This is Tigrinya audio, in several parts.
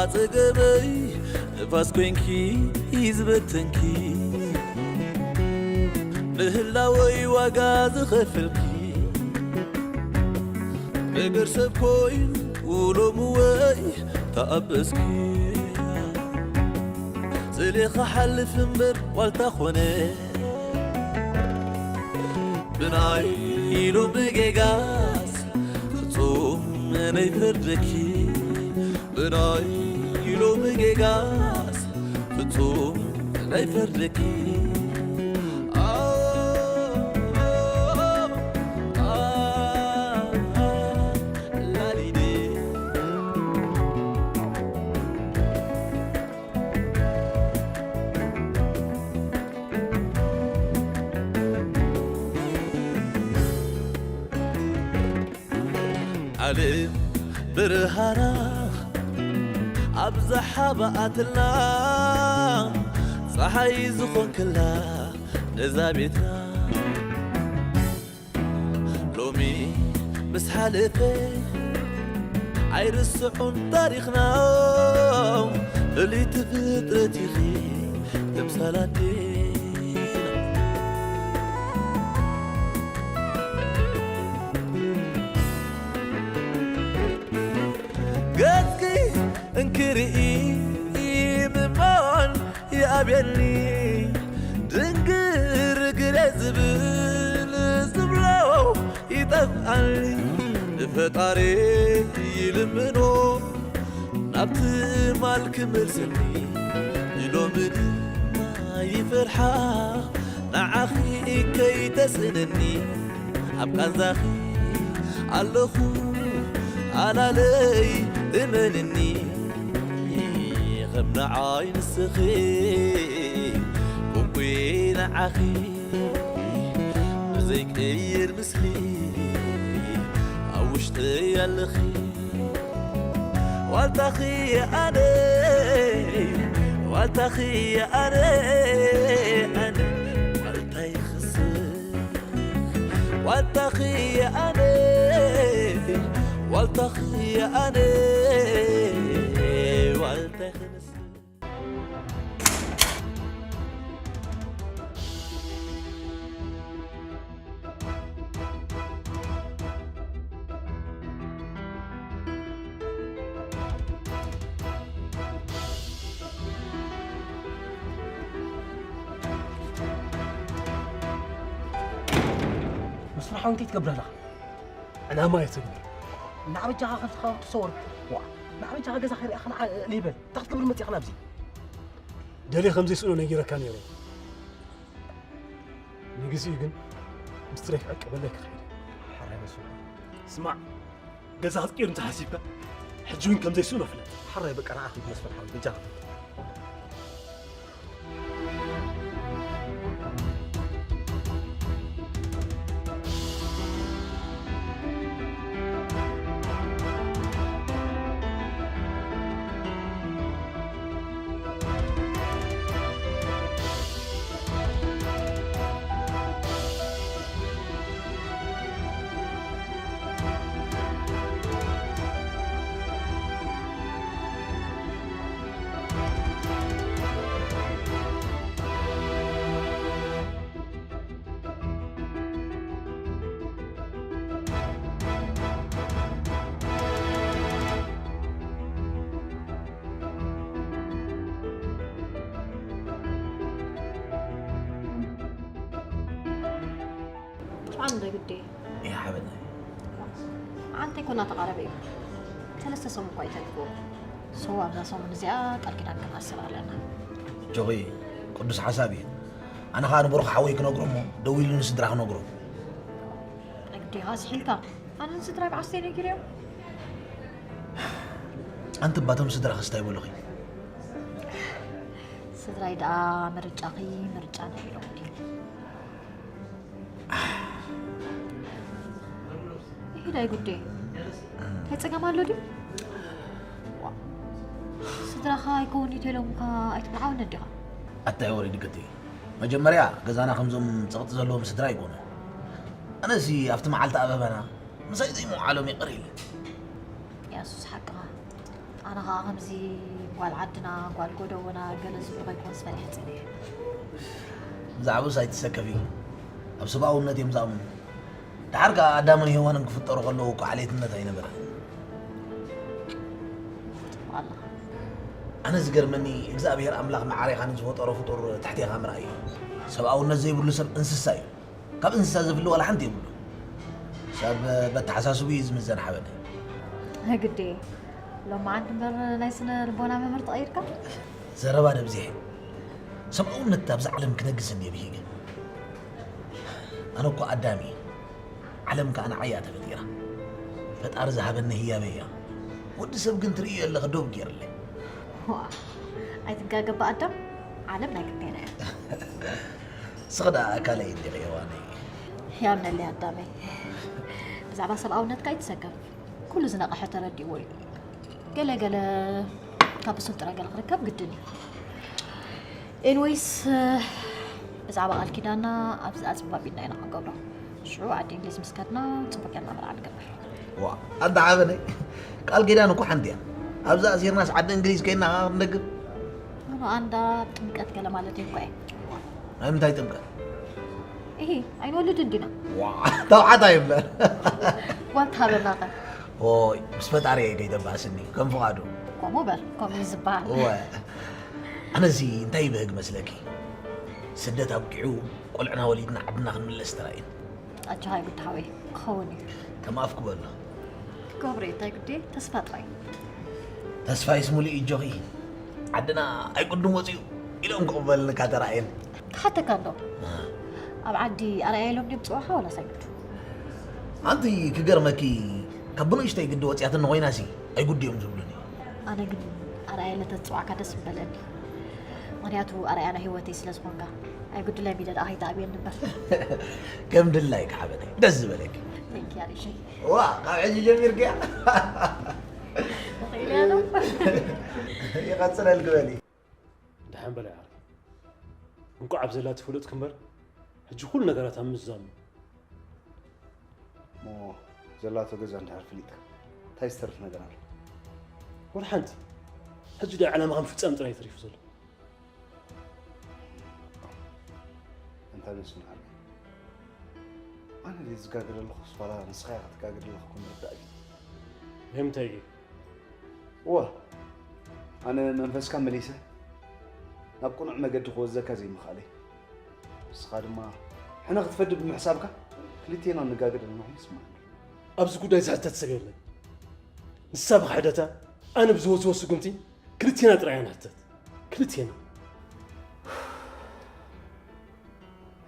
ኣጸገመይ ንፋስ ኮይንኪ ዝበተንኪ፣ ንህላወይ ዋጋ ዝኸፈልኪ፣ ነገር ሰብ ኮይኑ ሎምወይ ተኣበስኪ። ስለ ክሓልፍ እምበር ዋልታ ኾነ፣ ብናይ ኢሉ ብጌጋስ ፍጹም ነይፈርደኪ፣ ብናይ ኢሉ ብጌጋስ ፍጹም ነይፈርደኪ። ላሊዴ። ዓለም ብርሃና ኣብዝሓ ብኣትልና፣ ጸሓይ ዝኾንክላ ነዛ ቤትና። ሎሚ ምስ ሓለፈ ኣይርስዑን ታሪኽና፣ ፍልይቲ ፍጥረት ኢኺ ተምሳል ኣዴና። ገጽኪ እንክርኢ ምማን ይኣብየኒ፣ ድንግርግረ ዝብል ዝብሎ ይጠፍኣኒ። ንፈጣሪ ይልምኖ ናብ ትማል ክመልሰኒ፣ ንሎሚ ድማ ይፈርሓ ንዓኺ ከይተስእነኒ። ኣብ ቃንዛኺ ኣለኹ ኣላለይ እመንኒ፣ ከም ንዓይ ንስኺ ኮንኩ ንዓኺ ዘይቅይር ምስሊ ኣብ ውሽጠይ ኣለኺ። ዋልታኺ ኣነ፣ ዋልታኺ ኣነ፣ ኣነ ዋልታይ ክስእ። ዋልታኺ ኣነ፣ ዋልታኺ ኣነ፣ ዋልታይ ክስእ። ምስራሕ እንታይ ትገብር ኣለኻ? ዕላማ እየ ትግበር። ንዓ በጃኻ ከብትኻ ትሰወር። ዋ፣ ንዓ በጃኻ ገዛ ከይሪኣኻ ንዓ ሊበል። እንታይ ክትገብር መፂእኻ ናብዚ? ደልየ ከም ዘይስእኖ ነጊረካ ነይረ። ንግዚኡ ግን ምስጢረይ ክዕቀበለይ ክኸይድ። ሓራይ መስፍን። ስማዕ፣ ገዛ ክትቅይር እንተሓሲብካ፣ ሕጂ እውን ከም ዘይስእኖ ፍለጥ። ሓራይ በቃ ንዓ ክንዲ መስፍን ሓወይ፣ በጃኻ። ኣንተ ግዴ። እያ ሓበናይ። ኣንተ እኮ እናተቓረበ እዩ። ሰለስተ ሰሙን እኮ ኣይተልክዎ። ሰው ኣብዛ ሰሙን እዚኣ ቃል ኪዳን ክንኣስር ኣለና። ጆኺ፣ ቅዱስ ሓሳብ እዩ። ኣነ ኸዓ ንብሩኽ ሓወይ ክነግሮ እሞ ደዊሉ ንስድራ ክነግሮ። ኣይ ግዴኻ ስሒልካ። ኣነ ንስድራይ ብዓስተይ ነጊረዮም። ኣንቲ ባቶም ስድራኺ እንታይ በሉኺ? ስድራይ ደኣ ምርጫኺ ምርጫና ኢሎም ድዩ? ይሄድ ኣይጉዴ። እንታይ ጸገም ኣሎ ድዩ? ዋ፣ ስድራኻ ኣይከውን እዩ ተይሎምኻ ኣይትምዓወኒ እንዲኻ። ኣታይ ወሪድክቲ? መጀመርያ ገዛና ከምዞም ጸቕጢ ዘለዎም ስድራ ኣይኮኑን። ኣነሲ ኣብቲ መዓልቲ ኣበባና ምሳይ ዘይምውዓሎም ይቕር ኢለ። ያሱስ ሓቅኻ። ኣነ ኸኣ ከምዚ ጓል ዓድና፣ ጓል ጎደቦና ገለ ዝብሉ ከይኮንስ ፈሪሐ ጸኒሐ። ብዛዕባኡስ ኣይትሰከፊ። ኣብ ሰብኣውነት እዮም ዝኣምኑ። ደሓር ከኣ ኣዳምን ሄዋንን ክፍጠሩ ከለዉ እኮ ዓሌትነት ኣይነበረን። ጽቡቕ ኣለኻ። ኣነ ዝገርመኒ እግዚኣብሔር ኣምላኽ ማዕሬኻ ንዝፈጠሮ ፍጡር ትሕቴኻ ምርኣይ እዩ። ሰብኣውነት ዘይብሉ ሰብ እንስሳ እዩ። ካብ እንስሳ ዝፍለ ዋላ ሓንቲ የብሉ። ሰብ በተሓሳስቡ እዩ ዝምዘን ሓበነ። ግዴ ሎማዓንቲ እምበር ናይ ስነ ልቦና መምህር ተቐይርካ። ዘረባ ደብዚሐ። ሰብኣውነት ኣብዛ ዓለም ክነግስ እንድየ ብሂገ። ኣነ እኮ ኣዳም እየ። ዓለም ከኣ ንዓይ እያ ተፈጢራ። ፈጣሪ ዝሃበኒ ህያበይ እያ። ወዲ ሰብ ግን ትርእዮ ኣለኺ ዶብ ገይርለይ። ዋ፣ ኣይትጋገ እባ ኣዳም፣ ዓለም ናይ ክልቴና እያ። ንስኺ ደኣ ኣካለይ እንዲኺ ሄዋነይ። ያምነለይ ኣዳመይ። ብዛዕባ ሰብኣውነትካ ኣይትሰከፍ። ኩሉ ዝነቕሐ ተረዲእዎ እዩ። ገለ ገለ ካብ ብሱል ጥረ ገለ ክርከብ ግድን እዩ። ኤንወይስ፣ ብዛዕባ ቃል ኪዳንና ኣብዚ ኣጽባብ ኢልና ኢና ክንገብሮ። ሽዑ ዓዲ እንግሊዝ ምስ ከድና ጽቡቕ ጌርና መርዓ ንገብር። ዋ፣ ኣንታ ሓበነይ፣ ቃል ኪዳን እኮ ሓንቲ እያ። ኣብዚ ኣሲርናስ ዓዲ እንግሊዝ ከይድና ክንደግም? ኣነ ኣንዳ ጥምቀት ገለ ማለት እኮ እየ። ናይ ምንታይ ጥምቀት? እሂ፣ ኣይንወልድን ዲና? ዋ፣ ተባዕታይ እምበር። ጓል ትሃበና ኸ? ኦይ፣ ምስ ፈጣሪ እየ ከይተባእስኒ፣ ከም ፍቓዱ። ከምኡ በል፣ ከምኡ እዩ ዝበሃል። እወ። ኣነሲ እንታይ ይብህግ መስለኪ? ስደት ኣብቂዑ፣ ቆልዕና ወሊድና ዓድና ክንምለስ ተራእዩኒ። ኣጆኻ ይጉዳ ሓወይ፣ ክኸውን እዩ። ከም ኣፍ ክበሎ። ክገብሮ እዩ፣ እንታይ ግዲ? ተስፋ ጥራይ። ተስፋይስ ሙሉእ እዩ ኣጆኺ። ዓድና ኣይቅድም ወፂኡ ኢሎም ክቕበልኒ እካ ተራእየኒ። ክሓተካ እንዶ? እ። ኣብ ዓዲ ኣርኣያ ኢሎም ድዮም ዝፅውዑኻ ዋላስ ኣይግዱ? ኣንቲ ክገርመኪ፣ ካብ ብንእሽተይ ግዲ ወፂኣትኒ ኮይናሲ ኣይጉድ እዮም ዝብሉኒ። ኣነ ግን ኣርኣያ ለተዝፅዋዕካ ደስ ምበለኒ። ምኽንያቱ ኣርኣያ ናይ ህይወተይ ስለ ዝኾንካ። ኣይጉድለይ ሚደ ደኣ ከይትኣብየኒ እምበር። ከም ድላይካ ሓበነይ፣ ደስ ዝበለኪ። Thank you ኣሪሸይ። ዋ፣ ካብ ሕጂ ጀሚርክያ? ተኸኢለ ዶ? ይቐጽለልኪ በሊ። ደሓን በላይ ዓርከይ። እንቋዕ ኣብ ዘላ ትፍለጥኪ እምበር፣ ሕጂ ኩሉ ነገራት ኣብ ምዛኑ። እሞ ዘላቶ ገዛ እንድሕር ፍሊጥካ፣ እንታይ ዝተርፍ ነገር ኣሎ? ወላ ሓንቲ። ሕጂ ደኣ ዕላማ ከም ፍጻም ጥራይ ተሪፉ ዘሎ። ኣንታ መስፍን ዓርከይ፣ ኣነ ድየ ዝጋገ ዘለኹስ ዋላ ንስኻ ኢኻ ትጋገ ዘለኻ እኮ ምርዳእ ግዜ። ንምንታይ ግን? እወ፣ ኣነ መንፈስካ መሊሰ ናብ ቅኑዕ መገዲ ክወስደካ ዘይምኽኣለይ፣ ንስኻ ድማ ሕነ ክትፈዲ ብምሕሳብካ ክልቴና ንጋገ ዘለና ኮይኑ ይስምዓኒ። ኣብዚ ጉዳይ ዝሕተት ሰብ የለን። ንሳ ብኽሕደታ፣ ኣነ ብዝወስዎ ስጉምቲ ክልቴና ጥራይ ኢና ንሕተት። ክልቴና።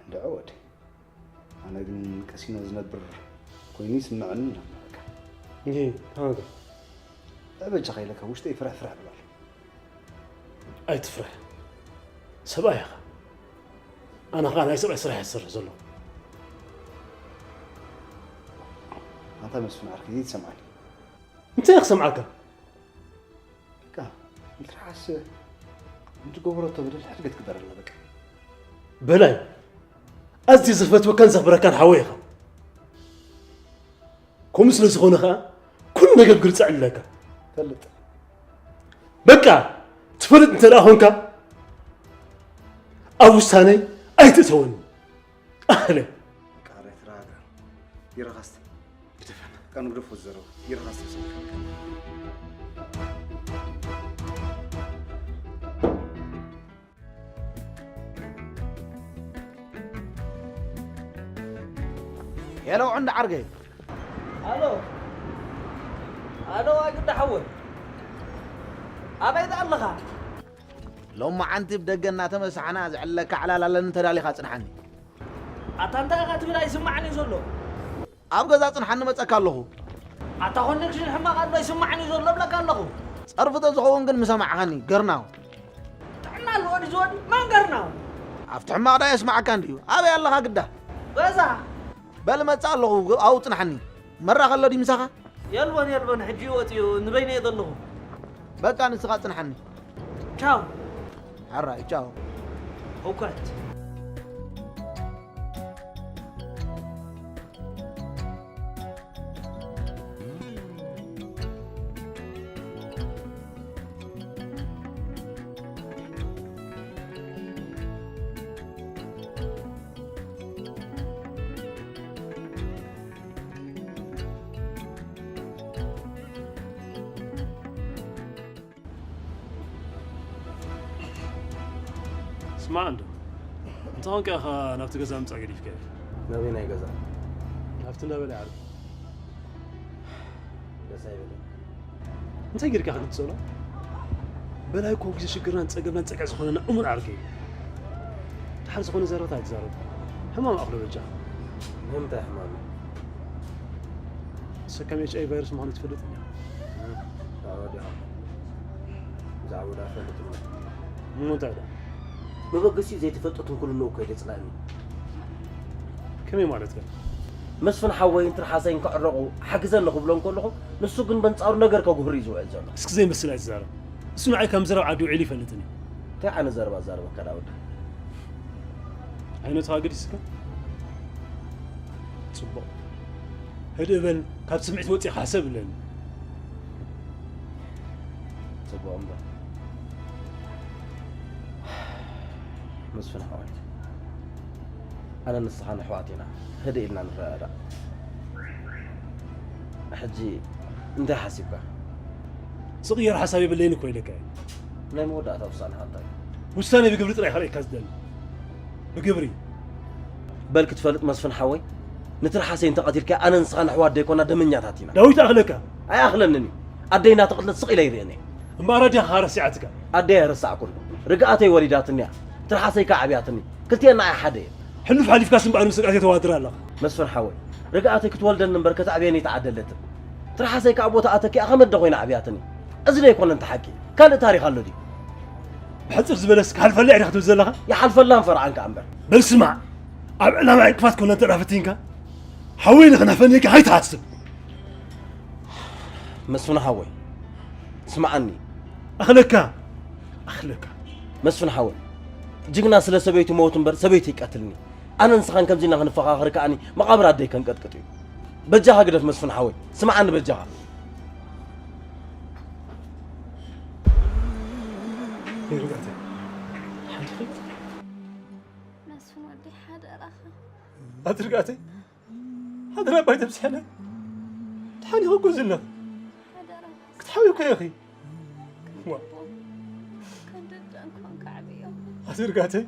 እንድዒ ወደይ፣ ኣነ ግን ቀሲነ ዝነብር ኮይኑ ይስምዐኒ እናበለካ። እንዴ፣ ከማን ከ? በጃኻ ኢለካ ውሽጠይ ፍርሕ ፍርሕ ብሎ ኣሎ። ኣይትፍርሕ። ሰብኣይ ኢኻ። ኣነ ኸኣ ናይ ሰብኣይ ስራሕ እየ ዝሰርሕ ዘለኹ። ኣንታ መስፍን ዓርከይ፣ ዘይትሰምዓኒ። እንታይ ክሰምዓካ? በቃ፣ ምትርሓስ ንዝገበረቶ በደል ሕድገት ግበረላ፣ በቃ። በላይ፣ ኣዝየ ዝፈትወካን ዘኽብረካን ሓወይ ኢኻ። ከምኡ ስለ ዝኾነ ኸኣ፣ ኩሉ ነገር ግልጽ እዕልለካ። ፈልጥ። በቃ፣ ትፈልጥ እንተ ደኣ ኾንካ፣ ኣብ ውሳነይ ኣይትእተወኒ። ኣህለ። በቃ፣ ራይ፣ ተረጋጋ። ይረኻስቲ። ግደፈና። በቃ፣ ንግደፎ ዝዘረቡ። ይረኻስቲ፣ ሰው። ሄሎ፣ ዕንዲ ዓርከይ። ኣሎ። ኣሎ፣ ኣግዳ ሓወይ። ኣበይ ደኣ ኣለኻ? ሎማዓንቲ ብደገ እናተመሳሕና ዘዕለካ ዕላል ኣለኒ፣ ተዳሊኻ ጽንሓኒ። ኣታ እንታይ ኢኻ ትብል? ኣይስማዕን እዩ ዘሎ። ኣብ ገዛ ጽንሓኒ፣ መጸካ ኣለኹ። ኣታ ኮኔክሽን ሕማቕ ኣሎ፣ ኣይስማዕን እዩ ዘሎ እብለካ ኣለኹ። ጸርፊ ተዝኸውን ግን ምሰማዕኻኒ፣ ገርናው። ጥዕና ኣለዎ ድዩ ዝወዲ? መን ገርናው? ኣብቲ ሕማቕ ዳ የስማዓካ እንድዩ። ኣበይ ኣለኻ ግዳ? ገዛ። በል መጽእ ኣለኹ፣ ኣብኡ ጽንሓኒ። መራ ከሎ ድዩ ምሳኻ? የልቦን፣ የልቦን፣ ሕጂ እዩ ወጺኡ፣ ንበይነይ እየ ዘለኹ። በቃ ንስኻ ጽንሓኒ። ቻው። ሕራይ፣ ቻው። ህውከት። ስማዕ እንዶ፣ እንተ ኾንካ ኢኻ ናብቲ ገዛ ምጻእ ገዲፍካዮ። ናበይ ናይ ገዛ? ናብቲ እንዳበለ ይዓርፍ። ደስ ኣይበለኒ። እንታይ ጌርካ ክትጸሎ? በላይ እኮ ግዜ ሽግርናን ጸገምናን ጸግዒ ዝኾነና እሙን ዓርከይ እዩ። ድሓር ዝኾነ ዘረባታት ኣይትዛረብ። ሕማም ኣኽሎ በጃ። ንምንታይ ሕማም? ተሰካሚ ኤች ኣይ ቫይረስ ምዃኑ ትፈልጥ እንዲኻ? ብዛዕባ ወዳ ፈልጥ እሞ እንታይ ደኣ? መበገሲኡ ዘይተፈልጠ ትንኩልንኡ እኮ እዩ ዘጽልኣኒ። ከመይ ማለትካ? መስፍን ሓወይን ትርሓሰይን ክዕረቑ ሓግዘኒ ክብሎ እንከለኹ፣ ንሱ ግን በንጻሩ ነገር ከጉህር እዩ ዝውዕል ዘሎ። እስኪ ዘይመስል ኣይትዛረብ። እሱ ንዓይ ከም ዘረብ ዓዲ ውዒሉ ይፈልጥኒ። እንታይ ዓይነት ዘረባ ዛረበካ ዳውድ? ኣይነትኻ ገዲስካ? ጽቡቕ። ህድእ በል፣ ካብ ስምዒት ወጺእኻ ሕሰብ እብለኒ። ጽቡቕ እምበር። መስፍን ሓወይ፣ ኣነ ንስኻን ኣሕዋት ኢና። ህድእ ኢልና ንረዳዳእ። ሕጂ እንታይ ሓሲብካ? ዝቕየር ሓሳብ የብለይን እኮ ኢለካ እየ። ናይ መወዳእታ ውሳነኻ እንታይ እዩ? ውሳነ ብግብሪ ጥራይ ከርእየካ ዝደሊ። ብግብሪ። በል ክትፈልጥ መስፍን ሓወይ፣ ንትርሓሰይ እንተቐቲልካያ ኣነ ንስኻን ኣሕዋት ደይኮና ደመኛታት ኢና። ዳዊት ኣኽለካ። ኣይኣኽለንን እዩ። ኣደይ እናተቐትለት ስቕ ኢለ ይርእየን እየ። እምበኣር ኣዴኻ ረሲዓትካ። ኣደይ ኣይረሳዕኩን። ርግኣተይ ወሊዳትኒ እያ። ትርሓሰይ ከኣ ኣዕብያትኒ። ክልቲኤን ንዓይ ሓደ እየን። ሕሉፍ ሓሊፍካስ እምበኣር ምስ ርግኣተይ ተዋድር ኣለኻ። መስፍን ሓወይ፣ ርግኣተይ ክትወልደኒ እምበር ከተዕብየኒ ኣይተዓደለትን። ትርሓሰይ ከኣ ቦታኣ ተኪኣ ከም ኣደ ኮይና ኣዕብያትኒ። እዚ ደይኮነ እንተ ሓቂ? ካልእ ታሪኽ ኣሎ ድዩ? ብሕጽር ዝበለስ ክሓልፈላ እየ ዲኻ ትብል ዘለኻ? ይሓልፈላ እምበር ኣንካ እምበር። በል ስማዕ፣ ኣብ ዕላማ ዕንቅፋት ኮነ እንተ ደኣ ፈቲንካ፣ ሓወይ ንኽናፈነካ ኣይትሓስብ። መስፍን ሓወይ፣ ስምዓኒ። ኣኽለካ፣ ኣኽለካ። መስፍን ሓወይ፣ ጅግና ስለ ሰበይቱ መውት እምበር ሰበይቱ ይቀትልኒ። ኣነ ንስኻን ከምዚ ኢና ክንፈኻኸር ከኣኒ መቓብር ኣደይ ከንቀጥቅጥ እዩ። በጃኻ ግደፍ መስፍን ሓወይ፣ ስምዓኒ በጃኻ። ይርጋተ። ሓንቲ መስፍን ወዲ ሓደራኻ። ኣቲ ርጋተይ፣ ሓደራ ባይ ተብስሐና። ድሓን ይኸጎዝልና። ሓደራኻ። ክትሓውዩ እኮ ኢኺ። ዋ። ከም ደደን ኮንካ ዓብዮም። ኣቲ ርጋተይ፣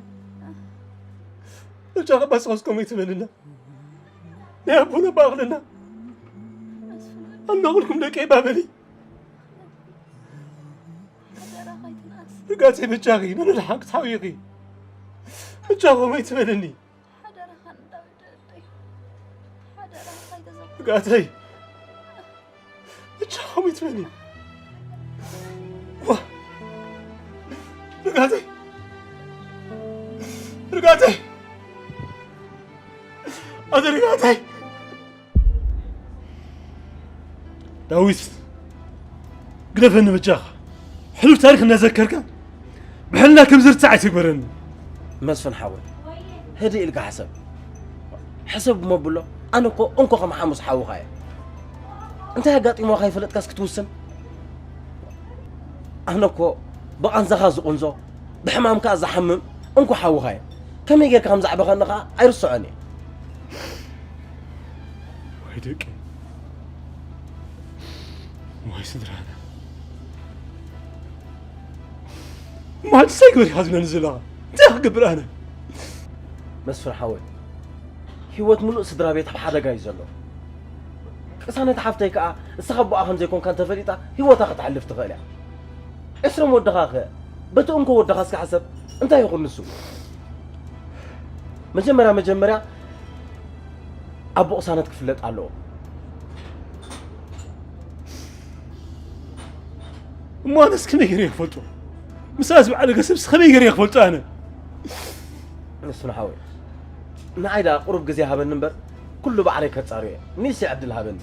በጃኻ ባስቆስ ከመይ ትበልና? ናይ ኣቦና ባእኽልና። መስፍን ወዲ ኣለኹልኩም ደቀይ ባበሊ። ሓደራኻ ኣይትንኣስ። ርጋተይ በጃኺ፣ ነነ ደሓን ክትሓውይኺ። በጃኺ ከመይ ትበልኒ? ሓደራኻ ንዳዊት ደደይ። ሓደራኻ ኣይተዘክሮ። ርጋተይ። በጃኺ ከመይ ትበልኒ? ዋ። ርጋተይ። ርጋተይ። ኣቲ ርጋተይ። ዳዊት፣ ግደፈኒ በጃኻ። ሕሉፍ ታሪኽ እናዘከርካ ብሕልና ከም ዝርሳዕ ኣይትግበረኒ። መስፍን ሓወይ፣ ህድእ ኢልካ ሕሰብ። ሕሰብ እሞ ብሎ፣ ኣነ እኮ እንኮ ከም ሓሙስ ሓውኻ እየ። እንታይ ኣጋጢሞካ ይፈለጥካስ ክትውስን? ኣነ እኮ ብቓንዛኻ ዝቑንዞ፣ ብሕማምካ ዝሓምም እንኮ ሓውኻ እየ። ከመይ ጌርካ ከም ዘዕበኸኒ ኸኣ ኣይርስዖን እየ። ወይ ደቂ፣ ወይ ስድራና። እሞ ሕጂ እንታይ ግበር ኢኻ ዝብለኒ ዘለኻ? እንታይ ክገብር ኣነ? መስፍን ሓወይ፣ ህይወት ምሉእ ስድራ ቤት ኣብ ሓደጋ እዩ ዘሎ። ቅሳነት ሓፍተይ ከኣ እስኻ ኣቦኣ ከም ዘይኮንካ እንተፈሊጣ ህይወታ ከተሕልፍ ትኽእል እያ። ኤስሮም ወድኻ ኸ? በቲ እንኮ ወድኻ እስከ ሕሰብ፣ እንታይ ይኹን ንሱ? መጀመርያ መጀመርያ ኣቦ ቅሳነት ክፍለጥ ኣለዎ። እሞ ኣነስ ከመይ ገይረ ክፈልጦ? ምስኣ ዝበዓለ ገሰብስ ከመይ ገይረ ክፈልጦ ኣነ? ንሱ ንሓወይ ንዓይ ደኣ ቁሩብ ግዜ ሃበኒ እምበር ኩሉ ባዕለይ ከጻርዮ እየ። ንእሽተይ ዕድል ሃበኒ።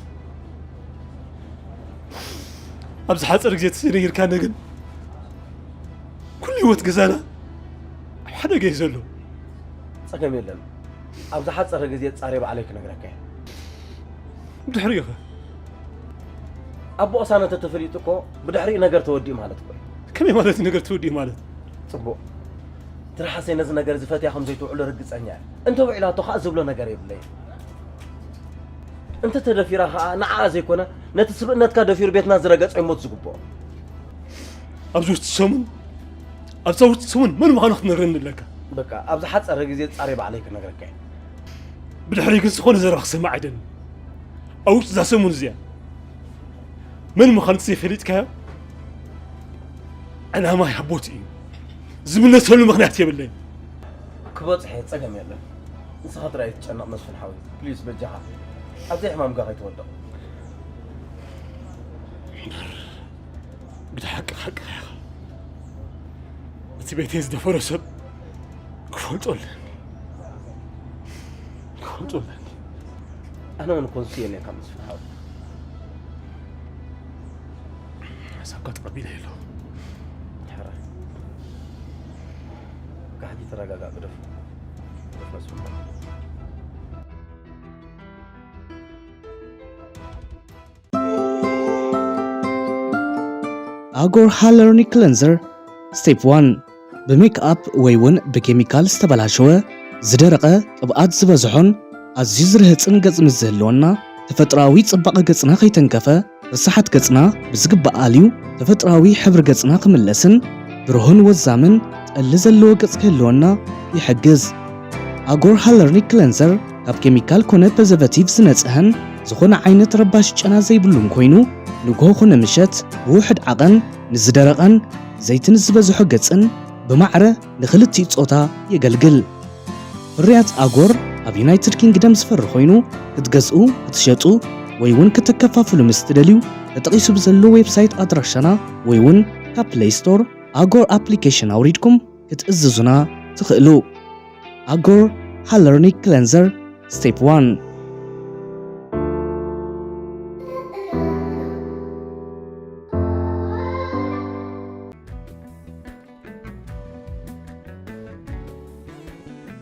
ኣብዚ ሓጺር ግዜ ተዘይነጊርካኒ ግን ኩሉ ህይወት ገዛና ኣብ ሓደጋ እዩ ዘሎ። ጸገም የለን። ኣብ ዝሓጸረ ግዜ ጻርየ ባዕለይ ክነግረካ እየ። ብድሕሪኡ ኸ? ኣቦ ቅሳነት ተተፈሊጡ እኮ ብድሕሪኡ ነገር ተወዲኡ ማለት እኮ እዩ። ከመይ ማለት እዩ ነገር ተወዲኡ ማለት? ጽቡቕ። ትርሓሰይ ነዚ ነገር እዚ ፈትያ ከም ዘይትውዕሎ ርግጸኛ እየ። እንተ ውዒላቶ ኸኣ ዝብሎ ነገር የብለይን። እንተ ተደፊራ ኸኣ ንዓኣ ዘይኮነ ነቲ ስብእነትካ ደፊሩ ቤትና ዝረገጸ እዩ ሞት ዝግብኦ። ኣብዚ ውሽጢ ሰሙን፣ ኣብዛ ውሽጢ ሰሙን መን ምዃኑ ክትነግረኒ ኣለካ። በቃ ኣብ ዝሓጸረ ግዜ ጻሬ ባዕለይ ክነግረካ እየ። ብድሕሪ ግን ዝኾነ ዘረባ ክሰምዕ ኣይደልን። ኣብ ውሽጢ እዛ ሰሙን እዚኣ መን ምዃኑ ዘይፈሊጥካዮ ዕላማይ ኣቦት እዩ። ዝምለሰሉ ምኽንያት የብለይን። ክበጽሕ እየ፣ ጸገም የለን። ንስኻ ጥራይ ኣይትጨነቕ መስፍን ሓወይ። ፕሊዝ በጃኻ ኣብዘይ ሕማምካ ከይትወድቕ። ግዳ ሓቂ ሓቂ ኢኻ። እቲ ቤተይ ዝደፈሮ ሰብ ክፈልጦ ኣለኒ። ክፈልጦ ኣለኒ። ኣነ እውን ኮንስዮ እየ ካብ ምስፍን ሓወይ። ሓሳብካ ተቐቢለ የሎ። ሕራይ። ካሕዲ ተረጋጋእ፣ ግደፍ። ግደፍ መስፍን። ኣጎር ሃለርኒ ክለንዘር ስቴፕ ዋን። ብሜክኣፕ ወይ እውን ብኬሚካል ዝተበላሸወ፣ ዝደረቐ፣ ቅብኣት ዝበዝሖን ኣዝዩ ዝርህጽን ገጽ ምስ ዝህልወና፣ ተፈጥሮኣዊ ጽባቐ ገጽና ከይተንከፈ፣ ርሳሓት ገጽና ብዝግባእ ኣልዩ፣ ተፈጥሮኣዊ ሕብሪ ገጽና ክምለስን ብሩህን ወዛምን ጠሊ ዘለዎ ገጽ ክህልወና ይሕግዝ። ኣጎር ሃለርኒ ክለንዘር ካብ ኬሚካል ኮነ ፕሪዘርቨቲቭ ዝነጽሀን ዝኾነ ዓይነት ረባሺ ጨና ዘይብሉን ኮይኑ፣ ንግሆ ኮነ ምሸት ብውሑድ ዓቐን ንዝደረቐን ዘይቲ ንዝበዝሖ ገጽን ብማዕረ ንኽልቲኡ ጾታ የገልግል። ፍርያት ኣጎር ኣብ ዩናይትድ ኪንግደም ዝፈሪ ኮይኑ፣ ክትገዝኡ፣ ክትሸጡ ወይ እውን ክትከፋፍሉ ምስ ትደልዩ፣ ተጠቒሱ ብዘሎ ዌብሳይት ኣድራሻና ወይ እውን ካብ ፕለይ ስቶር ኣጎር ኣፕሊኬሽን ኣውሪድኩም ክትእዝዙና ትኽእሉ። ኣጎር ሃለርኒ ክለንዘር ስቴፕ ዋን።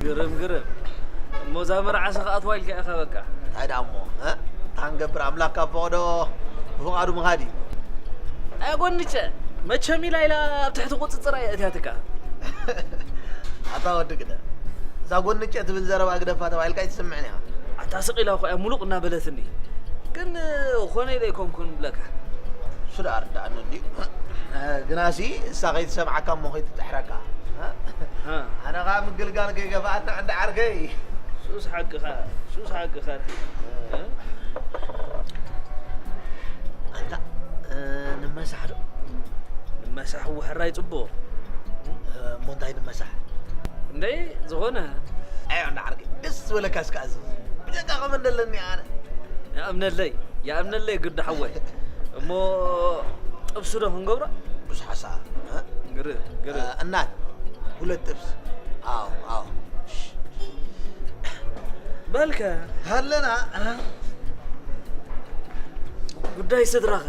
ግርም ግርም። እሞ እዛ መርዓሲ ክኣትዋ ኢልካ ኢኻ በቃ። እንታይ ደኣ እሞ እ? እንታይ ክንገብር ኣምላክ ካብ ፈቐዶ ብፍቓዱ ምኻድ እዩ። ኣይ ጎንጨ፣ መቸም ኢላ ኢላ ኣብ ትሕቲ ቁፅፅር እያ እትያትካ። ኣታ ወዲ ግደ እዛ ጎንጨ ትብል ዘረባ ግደፋ ተባሂልካ ኣይትስምዕን ኢኻ። ኣታ ስቕ ኢላ እኮ እያ ሙሉቕ እናበለትኒ። ግን ኾነ ኢለ ኣይኮንኩን ብለካ። እሱ ደኣ ርድኣኒ እንድዩ። ግናሲ እሳ ከይትሰምዓካ እሞ ከይትጥሕረካ። ኣነ ኸኣ ምግልጋል ከይገፍኣና እንዳ ዓርከይ። ሱስ ሓቅኻ ሱስ ሓቅኻ። ኣንታ ንመሳሕ ዶ? ንመሳሕ እወ ሕራይ ጽቡቕ። እሞ እንታይ ንመሳሕ? እንደ ዝኾነ። ኣዮ እንዳ ዓርከይ ደስ ዝበለካ እስከ ኣዝዝ። ብጀካ ከመ እንደለኒ ኣነ። ይኣምነለይ ይኣምነለይ ግዲ ሓወይ። እሞ ጥብሲ ዶ ክንገብሮ? ብስሓሳ ግርም ግርም። እናት ሁለት ጥብስ። ኣዎ ኣዎ። በልከ ሃለና ጉዳይ ስድራኸ?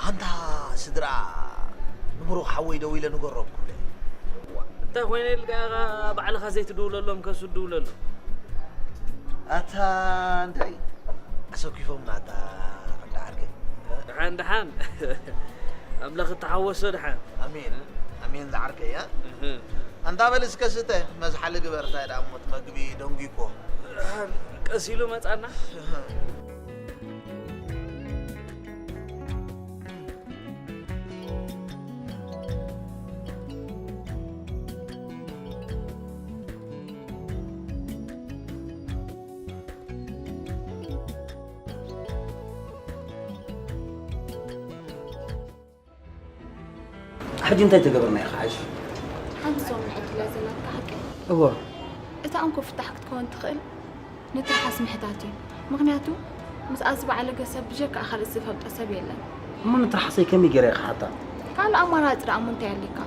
ኣንታ ስድራ ንብሩኽ ሓወይ ደዊለ ንገሮ ብኩለ። እንታይ ኮይነ ኢልካ ኢኻ ባዕልኻ ዘይትድውለሎም ከሱ ትድውለሎም? ኣታ እንታይ ኣሰኪፎምና ኣታ እንዳ ዓርከይ። ደሓን ደሓን ኣምላኽ እተሓወሶ ደሓን። ኣሜን ኣሜን ዝዓርከይ። ኣንታ በል እስከ ስተ መዝሓሊ ግበር። እንታይ ደኣ እሞ እቲ መግቢ ደንጒ እኮ። ደሓን ቀስ ኢሉ መጻና። ሕጂ እንታይ ተገብርና ኢኻ ሓይሽ? ሓንቲ ሰሙን ሕጂ እያ ዘላትካ ሓቀይ? እወ። እታ እንኮ ፍታሕ ክትከውን ትኽእል ንትርሓስ ምሕታት እዩ። ምኽንያቱ ምስኣ ዝበዓለገ ሰብ ብጀካኣ ካልእ ዝፈልጦ ሰብ የለን። እሞ ንትርሓሰይ ከመይ ገይረ እየ ክሓታ? ካልእ ኣማራፂ ደኣ እሞ እንታይ ኣሊካ?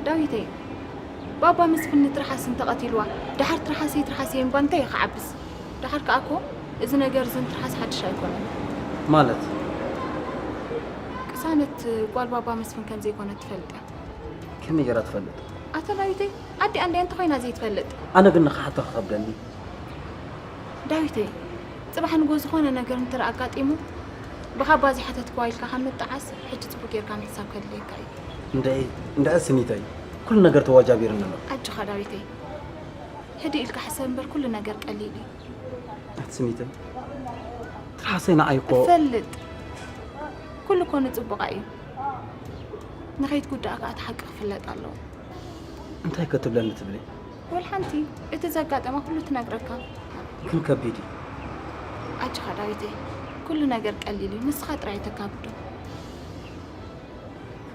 ዳዊተይ፣ ባባ መስፍን ንትርሓስ እንተቐቲልዋ ደሓር ትርሓሰይ ትርሓሰይ እምባ እንታይ እዩ ክዓብስ? ደሓር ከኣ እኮ እዚ ነገር እዚ ንትርሓስ ሓድሽ ኣይኮነን። ማለት? ቅሳነት ጓል ባባ መስፍን ከም ዘይኮነት ትፈልጥ እያ። ከመይ ገይራ ትፈልጥ? ኣታ ዳዊተይ፣ ኣዲኣ እንድያ እንተኾይና ዘይትፈልጥ? ኣነ ግን ንኽሓታ ክኸብደኒ። ዳዊተይ፣ ጽባሕ ንግሆ ዝኾነ ነገር እንተ ኣጋጢሙ ብኻባ ዘይሓተትክዋ ኢልካ ካብ ምጥዓስ ሕጂ ጽቡቕ ጌርካ ምሕሳብ ከድልየካ እዩ። እንድዒ እንድዒ ስኒተይ፣ ኩሉ ነገር ተዋጃቢሩኒ ኣሎ። ኣጆኻ ዳዊተይ፣ ህድእ ኢልካ ሕሰብ እምበር ኩሉ ነገር ቀሊል እዩ። ኣቲ ስኒተይ፣ ትርሓሰይ ንዓይ እኮ። እፈልጥ፣ ኩሉ እኮ ንጽቡቓ እዩ። ንኸይትጉዳእ ከኣ እቲ ሓቂ ክፍለጥ ኣለዎ። እንታይ ከ ትብለኒ ትብሊ? ወል ሓንቲ፣ እቲ ዘጋጠመ ኩሉ ትነግረካ። ግን ከቢድ እዩ። ኣጆኻ ዳዊተይ፣ ኩሉ ነገር ቀሊል እዩ፣ ንስኻ ጥራይ ተካብዶ።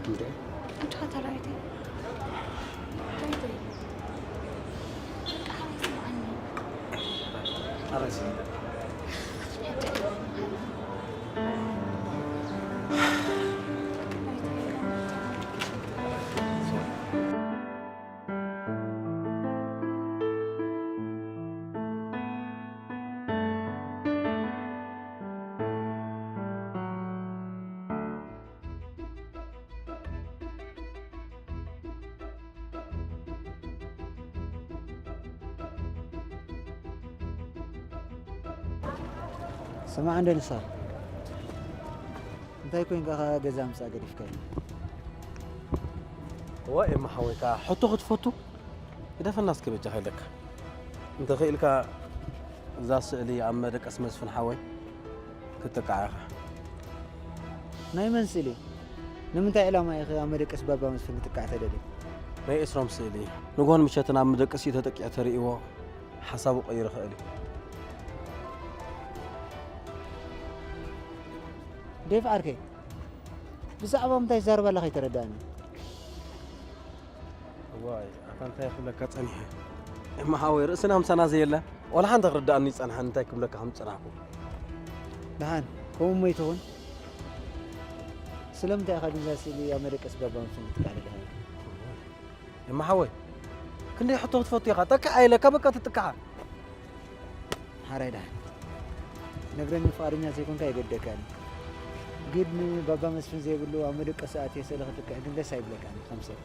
እንዴ? ኣጆኻ ዳዊተይ። ዳዊተይ፣ በቃ ሓወይ ስምዓኒ። ኣረሲ ስማዕ እንደ ንሳ እንታይ ኮይንካ ከ ገዛ ምጻእ ገዲፍካዮ? እዋ ኤማ ሓወይካ ሕቶ ክትፈቱ ግደፈና እስኪ በጃኻ ኢለካ። እንተኽኢልካ እዛ ስእሊ ኣብ መደቀስ መስፍን ሓወይ ክትጥቃዕ ኢኻ። ናይ መን ስእሊ? ንምንታይ ዕላማ ኢኺ ኣብ መደቀስ ባባ መስፍን ክጥቃዕ ተደልየ? ናይ ኤስሮም ስእሊ እዩ። ንግሆን ምሸትን ኣብ መደቀሲኡ ተጠቂዑ ተርእይዎ ሓሳቡ ቀይሩ ይኽእል እዩ። ዴቭ ዓርከይ፣ ብዛዕባ ምንታይ ትዛረብ ኣለኻ ኣይተረዳእኒ። እዋይ ኣታ እንታይ ክብለካ ጸኒሐ። ኤማ ሓወይ ርእስና ምሳና ዘየለ ዋላ ሓንቲ ክርዳእኒ ይጸንሓን እንታይ ክብለካ ከም ዝጸናሕኩ። ደሓን ከምኡ እሞ ይትኹን። ስለምንታይ ኢኻ ግን እዛ ስእሊ ኣብ መደቀሲ ባባ መስፍን ክትጥቃዕ ደሊኻ? ኤማ ሓወይ ክንደይ ሕቶ ክትፈቱ ኢኻ ጠቅዓ ኢለካ በቃ ትጥቅዓ። ሓራይ ደሓን ነግረኒ ፍቓደኛ ዘይኮንካ የገደካኒ። ግን ባባ መስፍን ዘይብሉ ኣብ መደቀሲ ኣትየ ስእሊ ክጥቅዕ ግን ደስ ኣይብለካን ከም ሰብ።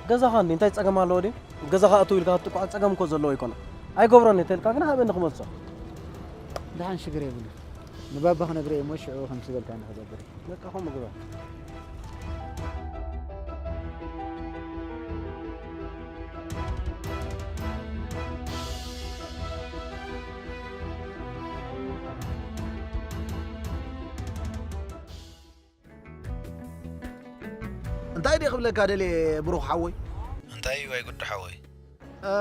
ገዛኻ እንዲ እንታይ ጸገም ኣለዎ ድዩ? ገዛኻ ኣትው ኢልካ ክትጥቅዖ ጸገም እኮ ዘለዎ ኣይኮነ። ኣይገብሮን እየ ተልካ ግን ሃበኒ ክመልሶ። ደሓን ሽግር የብሉ። ንባባ ክነግሮ እየ እሞ ሽዑ ከምቲ ዝበልካኒ ክገብር እየ። በቃ ከምኡ ግበር። እንታይ ድየ ክብለካ ደልየ ብሩኽ ሓወይ? እንታይ እዩ ኣይጉዱ ሓወይ? እ፣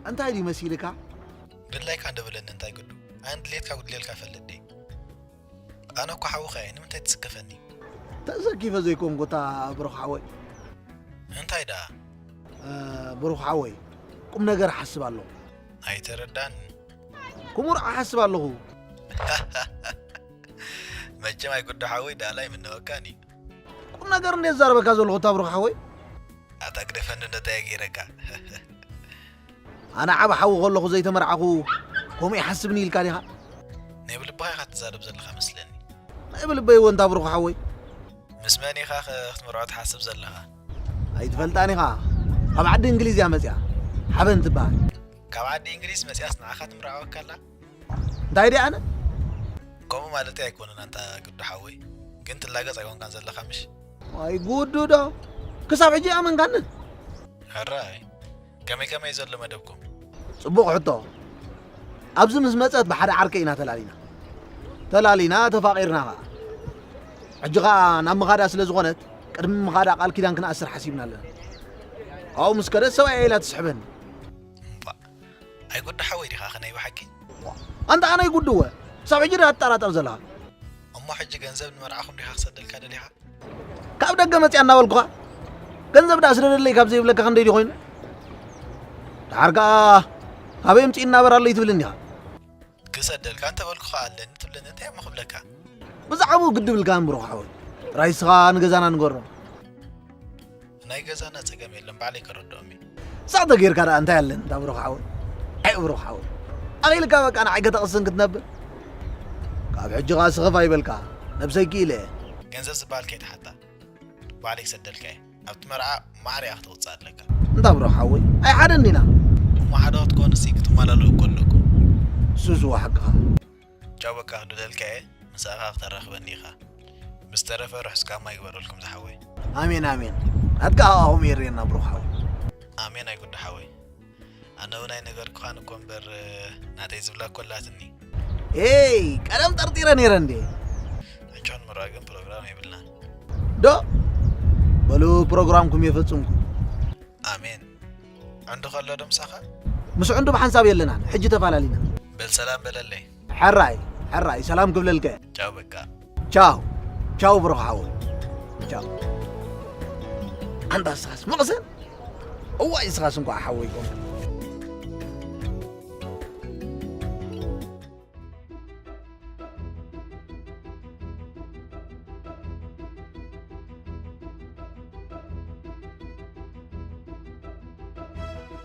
እንታይ ድዩ መሲልካ? ድላይካ እንደበለኒ እንታይ ጉዱ? ኣነ ድሌትካ ጉድሌልካ ፈልጥ ድየ? ኣነ እኮ ሓውኻ እየ፣ ንምንታይ ትስከፈኒ? ተዘኪፈ ዘይኮንኩ እታ ብሩኽ ሓወይ። እንታይ ደኣ? እ፣ ብሩኽ ሓወይ፣ ቁም ነገር እሓስብ ኣለኹ። ኣይተረዳን። ኩሙር እሓስብ ኣለኹ። መቸም ኣይጉዱ ሓወይ ደኣላይ ምነወካን እዩ። ቁም ነገር እንዴት ዛረበካ ዘለኹ እታ ብሩኽ ሓወይ? ኣታ ግደፈኒ እንደታይ ገይረካ? ኣነ ዓብ ሓዊ ከለኹ ዘይተመርዓኹ ከምኡ ይሓስብኒ ኢልካ ዲኻ? ናይ ብልብኻ ኢኻ ትዛረብ ዘለኻ መስለኒ። ናይ ብልበይ እውን እታ ብሩኽ ሓወይ። ምስ መን ኢኻ ኸ ክትምርዖ ትሓስብ ዘለኻ? ኣይትፈልጣን ኢኻ። ካብ ዓዲ እንግሊዝ እያ መጽያ። ሓበን ትበሃል። ካብ ዓዲ እንግሊዝ መጽያስ ንዓኻ ትምርዓወካ ኣላ? እንታይ ድኣ ኣነ? ከምኡ ማለተይ ኣይኮነን ኣንታ ግዱ ሓወይ። ግን ትላገጽ ኣይኮንካን ዘለኻ ምሽ? ኣይ ጉዱ ዶ? ክሳብ ሕጂ ኣመንካኒ? ሕራይ። ከመይ ከመይ ዘሎ መደብኩም? ጽቡቕ ሕቶ። ኣብዚ ምስ መጸት ብሓደ ዓርከይ ኢና ተላሊና። ተላሊና ተፋቒርና ኸኣ። ሕጂ ኸኣ ናብ ምኻዳ ስለ ዝኾነት ቅድሚ ምኻዳ ቃል ኪዳን ክንኣስር ሓሲብና ኣለና። ካብኡ ምስ ከደት ሰብኣያ ኢላ ትስሕበኒ። እምባእ። ኣይጉዱ ሓወይ ዲኻ ኸ ናይ ብሓቂ? ኣንታ ኣነ ኣይጉዱ እወ። ክሳብ ሕጂ ዲኻ ትጠራጠር ዘለኻ? እሞ ሕጂ ገንዘብ ንመርዓኹም ዲኻ ክሰደልካ ደሊኻ? ካብ ደገ መጽያ እናበልኩኻ ገንዘብ ደኣ ስደደለይ ካብ ዘይብለካ ክንደይ ድዩ ኮይኑ? ደሓር ከኣ ካበይ ኣምጺእ እናበራለይ ትብልኒ ኢኻ? ክሰደልካ እንተበልኩኻ ኣለኒ ትብለኒ እንታይ እሞ ክብለካ? ብዛዕባኡ ግዲ ብልካ እምብሮ ሓወይ። ጥራይ ንስኻ ንገዛና ንገሮ። ናይ ገዛና ጸገም የለን ባዕለይ ከረድኦም እየ። ሳዕ ተጌርካ ደኣ እንታይ ኣለን እንዳ ብሩኽ ሓወይ? ኣይ ብሩኽ ሓወይ። ኣኺልካ በቃ ንዓይ ከተቕስን ክትነብር። ካብ ሕጂ ኸኣ ስኽፍ ኣይበልካ። ነብሰይ ክኢለ እየ። ገንዘብ ዝበሃል ከይትሓታ። ባዕለይ ክሰደልካ እየ። ኣብቲ መርዓ ማዕረ ኢኻ ክትወጽእ ኣለካ። እንታ ብሩኽ ሓወይ ኣይሓደን ዲና? እሞ ሓደ ክትኮኑሲ ክትመላለኡ እኮ ኣለኩም። ሱስ እወ ሓቅኻ። ቻው በቃ ክድለልካ እየ። ምስ ኣኻ ክተራኽበኒ ኢኻ። ብዝተረፈ ርሑስ ጋማ ይግበረልኩም ዝሓወይ። ኣሜን ኣሜን። ናትካ ኣኻኹም የርእየና ብሩኽ ሓወይ። ኣሜን ኣይጉዱ ሓወይ። ኣነ እውን ኣይነገርኩኻን እኮ እምበር ናተይ ዝብላ እኮ ኣላትኒ። ኤይ ቀደም ጠርጢረ ነይረ እንዴ። ሕጂ ክንምርዖ ግን ፕሮግራም የብልናን። ዶ? በሉ ፕሮግራምኩም የፈጽምኩም። ኣሜን። ዕንዱ ከሎ ዶ ምሳኻ? ምስ ዕንዱ ብሓንሳብ የለናን፣ ሕጂ ተፋላሊና። በል ሰላም በለለይ። ሕራይ ሕራይ፣ ሰላም ክብለልከ። ቻው በቃ። ቻው ቻው ብሩኽ ሓወይ። ቻው። ኣንታ እስኻስ መቕሰን? እዋይ እስኻስ እንኳዕ ሓወይ ኮንካ።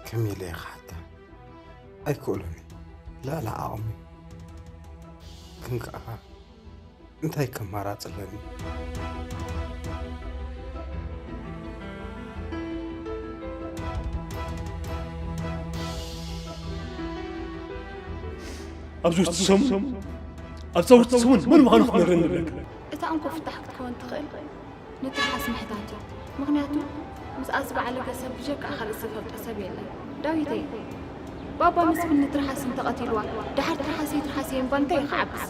ከመይ ኢለ እየ ክሓታ? ኣይክእሎን እየ። ልዕሊ ዓቕሚ። ግን ከኣ እንታይ ከማራጺ ኣለኒ? ኣብዚ ውሽጢ ሰሙን ኣብዛ ውሽጢ ሰሙን መን ምዃኑ ክትነግረኒ ኣለካ። እታ እንኮ ፍታሕ ክትከውን ትኽእል ንትርሓስ ምሕታት እዩ። ምኽንያቱ ምስኣ ዝበዓለገ ሰብ ብጀካኣ ካልእ ዝፈልጦ ሰብ የለን። ዳዊተይ፣ ባባ መስፍን ንትርሓስ እንተቐቲልዋ፣ ደሓር ትርሓሰይ ትርሓሰይ እምባ እንታይ እዩ ክዓብስ?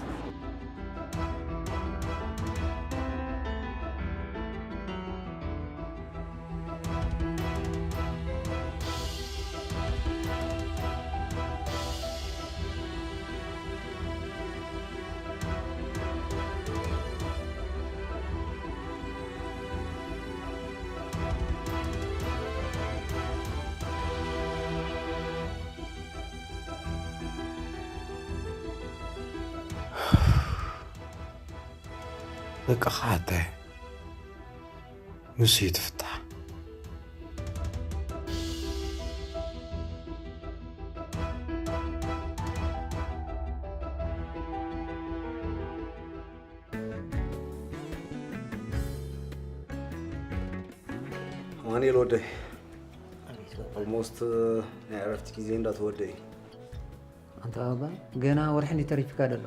በቃ ሓተ ንሱ ይትፍታሕ። ኣማኑኤል ወደይ፣ ኦልሞስት ናይ ዕረፍቲ ግዜ እንዳተወደአ እዩ። ኣንታ ባባ፣ ገና ወርሒ እንዲ ተሪፍካ ደሎ።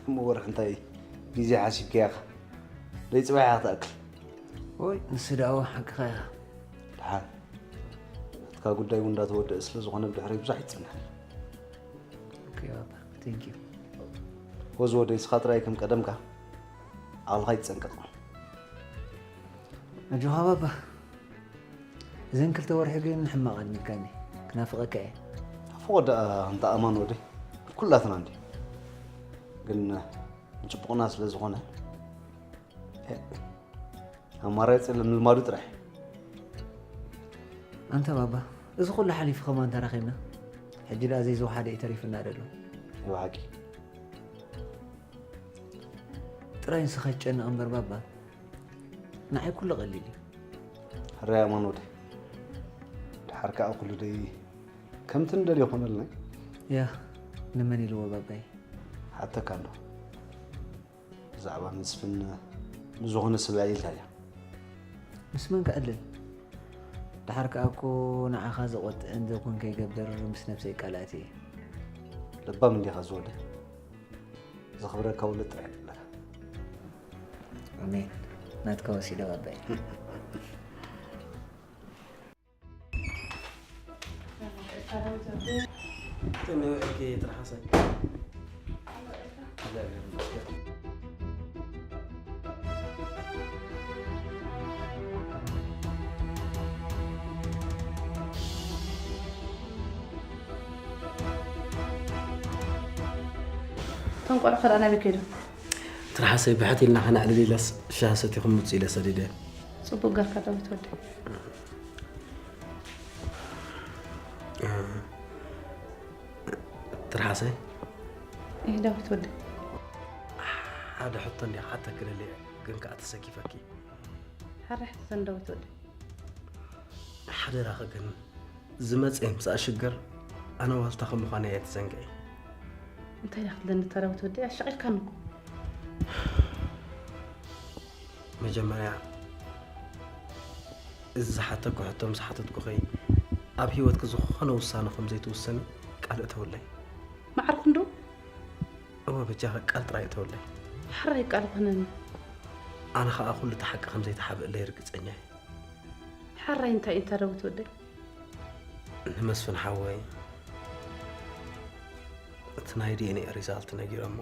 እሞ ወርሒ እንታይ ግዜ ሓሲብካያ ኢኻ? ደይ ጽባሕ ኢኻ ትኣክል። ወይ ንሱ ደኣ ሓቅኻ ኢኻ። ደሓን ናትካ ጉዳይ እውን እንዳተወደአ ስለ ዝኾነ ብድሕረይ ብዙሕ ኣይትጽንሕ። ኦኬ ባባ፣ ቴንክ ዩ። ወዝ ወደይ፣ ንስኻ ጥራይ ከም ቀደምካ ዓቕልኻ ይትጸንቀቕ። ኣጆኻ ባባ። እዘን ክልተ ወርሒ ግን ሕማቕ ኣድሚካኒ። ክናፍቐካ እየ። ናፍቖት ደኣ እንተ ኣማን ወደይ ኩላትና እንዲ ግን ንጽቡቕና ስለ ዝኾነ ኣማራጺ የለን ምልማዱ ጥራሕ። ኣንታ ባባ፣ እዚ ኩሉ ሓሊፉ ከማን ተራኺብና። ሕጂ ደኣ ዘይዝወሓደ እዩ ተሪፍና ደሎ። ብሓቂ ጥራይ ንስኻ ይጨነቕ እምበር ባባ፣ ንዓይ ኩሉ ቀሊል እዩ። ሕራይ ኣማን ወደይ፣ ደሓር ከኣ ኩሉ ደይ ከምቲ ንደልዮ ኮነልና። ያ ንመን ኢልዎ ባባይ? ሓተካ እንዶ ብዛዕባ መስፍን ብዝኾነ ሰብ ኣዕሊልካያ። ምስ መን ክዕልል? ደሓር ከኣ እኮ ንዓኻ ዘቖጥዕን ዘኩን ከይገብር ምስ ነብሰይ ይቃላእቲ እየ። ለባም እንዲኻ ዝወደ። ዘኽብረካ ውሉድ ጥራሕ የብለካ። ኣሜን። ናትካ ወሲደ ባባይ። ተነውዕልኪ ትርሓሰ። እግዚኣብሔር ይመስገን። እቶም ቆልዑ ከ ደኣ ናበይ ከይዶም? ትርሓሰይ ብሕት ኢልና ከነዕልል ኢለስ ሻሂ ሰቲኹም ምጹ ኢለ ሰዲደ። ጽቡቅ ገርካ ዳዊት ወደይ። ትርሓሰይ እህ ዳዊት ወደይ። ሓደ ሕቶ እንዲያ ክሓተኪ ደልየ ግን ከኣ ተሰኪፈኪ። ሓራይ ሕተተኒ ዳዊት ወደይ። ሓደራኺ ግን ዝመጸ ይምጻእ ሽግር ኣነ ዋልታኺ ምዃነይ ኣይትዘንግዒ። እንታይ ኢኻ ክትብለኒ እታ ዳዊት ወደይ ኣሻቒልካኒ እኮ። መጀመርያ እዚ ዝሓተኩ ሕቶ ምስ ሓተትኩኺ ኣብ ህይወትኪ ዝኾነ ውሳነ ከም ዘይትውስኒ ቃል እተውለይ። ማዕርኩ እንዶ እወ በጃኺ ቃል ጥራይ እተውለይ። ሓራይ ቃል ይኹነኒ። ኣነ ኸኣ ኩሉ እቲ ሓቂ ከም ዘይትሓብእለይ ርግጸኛ እየ። ሓራይ እንታይ እዩ እታ ዳዊት ወደይ? ንመስፍን ሓወይ እቲ ናይ ዲ ኤን ኤ ሪዛልት ነጊሮሞ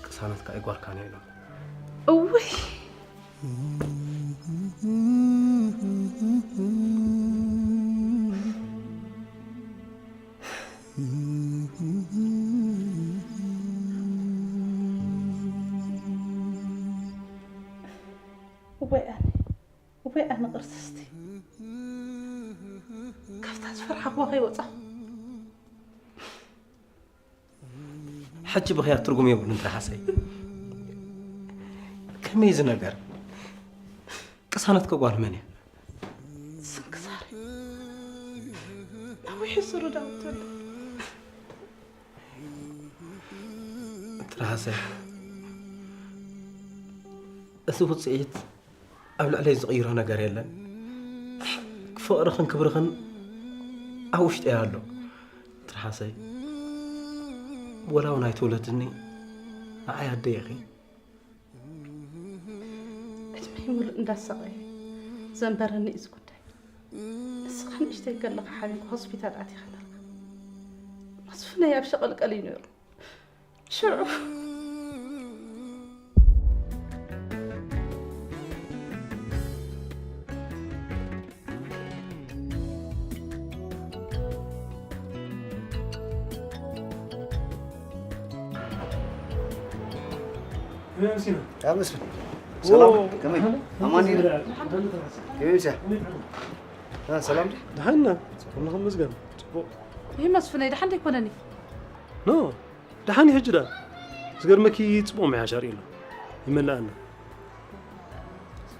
ቅሳነትካ ኣይጓልካን ኢሎም። እውይ እወይ ኣነ፣ እወይ ኣነ ቅርስስቲ። ካብታ ዝፈርሓኽዋ ከይወጻኹ። ሕጂ ብኽያት ትርጉም የብሉን ትርሓሰይ። ከመይ እዚ ነገር? ቅሳነት ከ ጓል መን እያ? ስንክሳር። ነዊሕ ስሩ ዳውት ኣሎ። ትርሓሰይ፣ እቲ ውጽኢት ኣብ ልዕለይ ዝቕይሮ ነገር የለን። ፍቕርኽን ክብርኽን ኣብ ውሽጠይ ኣሎ። ትርሓሰይ፣ ወላ እውን ኣይትውለድኒ፣ ንዓይ ኣደይ ኢኺ። ዕድመይ ሙሉእ እንዳሳቐየ ዘንበረኒ እዩ እዚ ጉዳይ። ንስኻ ንእሽተይ ከለኻ ሓሚምካ ሆስፒታል ኣቲኻ ነርካ። መስፍነይ ኣብ ሸቐልቀል እዩ ነይሩ። ሽዑ ከመይ ኣምሲና? ያ መስፍን፣ ሰላም? ከመይ? ኣማን ዲና? ከመይ ኣምሲያ? እ፣ ሰላም ድዩ? ደሓን ኢና። ኩሉ ክምዝገን። ጽቡቕ። ይህ መስፍነይ ደሓን ደይኮነኒ? ኖ፣ ደሓን እዩ ሕጂ ደኣ። ዝገርመኪ ጽቡቕ ምሕያሽ ኣርእዩ ኣሎ። ይመልኣና።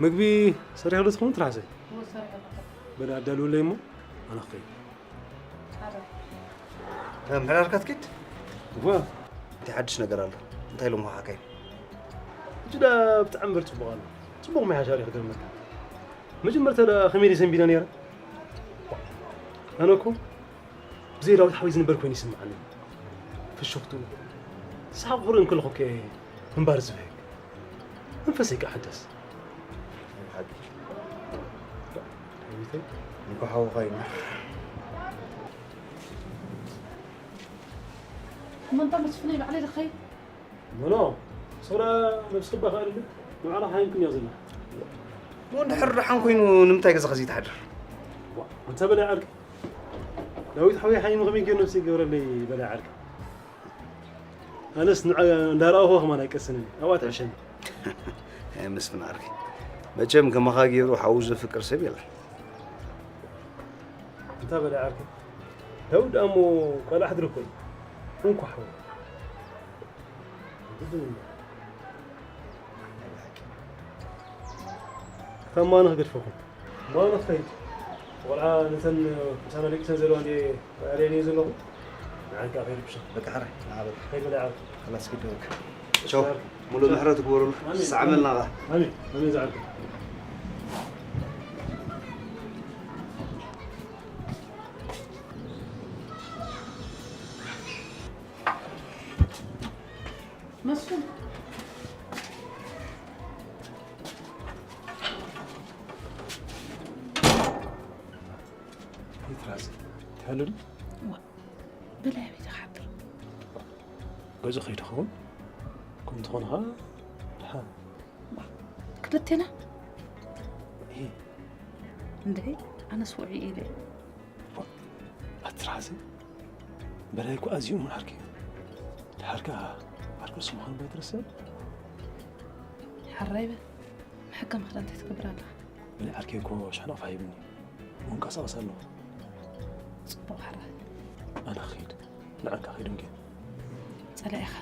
ምግቢ ሰሪሕሉ ትኸውን ትርሓሰይ? በል ኣዳልውለይ እሞ ኣነ ክኸይድ። ምሕዳርካ ትኪድ? እዋ፣ እንታይ ሓድሽ ነገር ኣሎ? እንታይ ኢሎም ወሓካይ? ሕጂ ደኣ ብጣዕሚ በር ጽቡቕ ኣሎ። ጽቡቕ ምሕያሽ ኣርእዩ ክገርመካ። መጀመርታ ደኣ ከመይ ድየ ሰንቢደ ነይረ? ኣነ እኮ ብዘይ ዳዊት ሓወይ ዝንበር ኮይኑ ይስምዓኒ። ፍሽኽቱ ሰሓቕ ክርኢ እንከለኹ እኮ እየ ምንባር ዝብህግ። መንፈሰይ ከኣ ሕደስ። ሓቂ። ሓቢተይ። እንኳ ሓውኻ ይመር። እሞ እንታ መስፍነይ ባዕለይ ዝኸይድ። ኖ ኖ፣ ሶራ ነብስኺ እባ ከኣ ንባዕላ ሓይንኩም እያ ዘላ። እሞ እንድሕር ደሓን ኮይኑ ንምንታይ ገዛኻ ዘይትሓድር? ዋ፣ ኣንታ በላይ ዓርኪ። ዳዊት ሓወይ ሓይኑ ከመይ ገይሩ ነብሲ ይገብረለይ በላይ ዓርኪ። ኣነስ ንዓ እንዳረኣኹ ከማን ኣይቀስንን፣ ኣብኣ ትዕሸኒ። ኣይ መስፍን ዓርኪ። መቸም ከማኻ ገይሩ ሓው ዘፍቅር ሰብ የለን። ኣንታ በላይ ዓርኪ። ዳዊት ደኣ እሞ ቆልዓ ሕድሪ እኮ እዩ። እንኳ ሓወይ። ግድን እዩ። ካብ ማኖ ክገድፈኩም። ማኖ ክኸይድ። ቆልዓ ነተን ምሳና ደቂሰን ዘለዋ እንዴ ኣርእየን እየ ዘለኹ። ንዓን ከዓ ከይርብሸን። በቃ ሕራይ፣ ንዓ በቃ። ከይድ በላይ ዓርኪ። خلاص ግዲ በቃ። ቻው። ሙሉእ ምሕረት ግበሩሉ። ኣሜን። ሰዓመልና ኸዓ። ኣሜን። ኣሜን ዝዓርኪ። መስፍን። ይትራስ ትሕሉ ድዩ? ዋ፣ በላይ ኣበይ ዝሓድር? ገዛ ከይዱ ኸውን? ከምኡ እንተኾነ ኸዓ ድሓን። ክልቴና? እሂ። እንድዒ፣ ኣነስ ውዒ ኢለ። ኣትርሓሲ። በላይ እኮ ኣዝዩ እሙን ዓርኪ እዩ። ድሓር ከኣ ዓርኪ ንሱ ምዃኑ ባይትርስዕ። ሓራይ በል፣ ንሕከም ክዳ እንታይ ትገብር ኣለኻ? በላይ ዓርከይ እኮ ሽሕ ናቕፋ ሂብኒ። ምንቀሳቐስ ኣለኹ። ጽቡቕ ሓራይ። ኣነ ክኸይድ። ንዓካ ከይዱ እንጌ። ጸላኢኻ።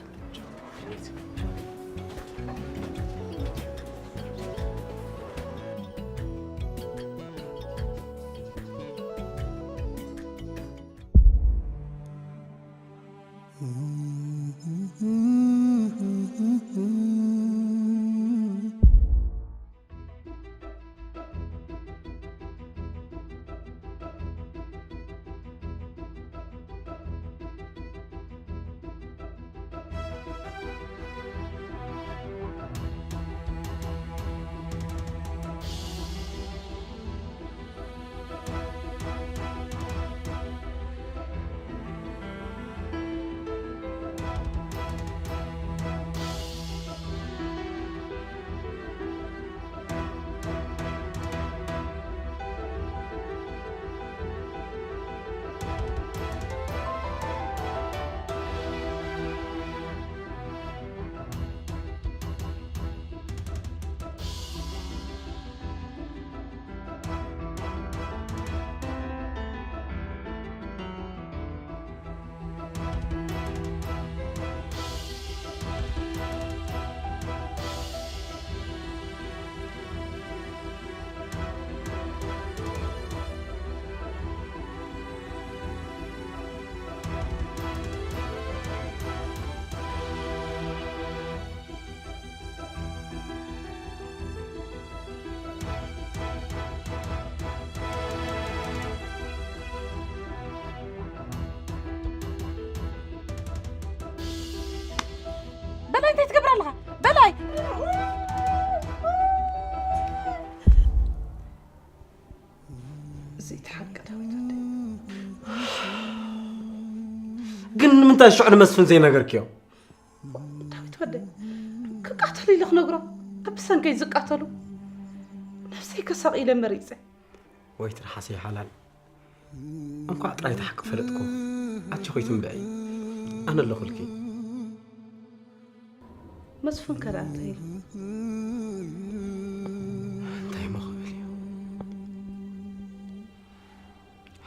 እንታይ ትገብር ኣለኻ? በላይ! እዚ እቲ ሓቂ ዳዊት ወደይ። ግን ንምንታይ ሽዑ ንመስፍን ዘይነገርክዮ? ዳዊት ወደይ፣ ክቃተሉ ኢለ ክነግሮ፣ ብሰንከይ ዝቃተሉ። ነብሰይ ከሳቕ ኢለ መሪጸ። ወይ ትርሓሰይ ሓላል። እንኳዕ ጥራይ እቲ ሓቂ ፈለጥኩ። ኣቸ ኮይትንብዒ። ኣነ ኣለኹልኪ። መስፍን ከ ደኣ እንታይ ኢሉ? እንታይ እሞ ክብል እዩ?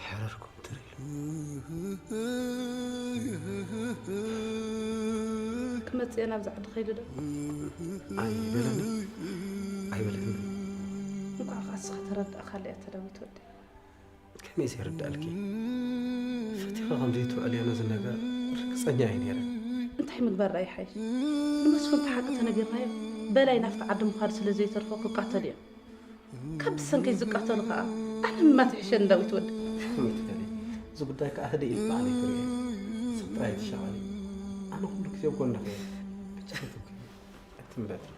ሕረርኩም ትር ኢሉ። ክመጽእ እየ ናብዚ ዓዲ ከይዱ ዶ? ኣይበለኒ። ኣይበለኒ። እንኳዕ ከኣ እስኻ ተረዳእካለይ ኣታ ዳዊት ወደይ። ከመይ ዘይርዳእልኪ? ፈቲኸ ከም ዘይትውዕልዮ ነዚ ነገር ርግጸኛ እየ ነይረ። እንታይ ምግባር ደኣ ይሓይሽ? ንመስፍን እቲ ሓቂ ተነጊርናዮ፣ በላይ ናብቲ ዓዲ ምዃድ ስለ ዘይተርፎ ክቃተል እዮ። ካብ ብሰንከይ ዝቃተሉ ከኣ ኣነ ምማ ትሕሸኒ ዳዊት ወደይ። ከመይ ትደልዪ? እዚ ጉዳይ ከኣ ህድእ ኢልኪ ባዕለይ ክርእዮ። ስቕ ጥራይ ኣይትሻቐሊ። ኣነ ኩሉ ግዜ ኣብ ጎንኺ እየ። ብቻ ከይትብክዪ።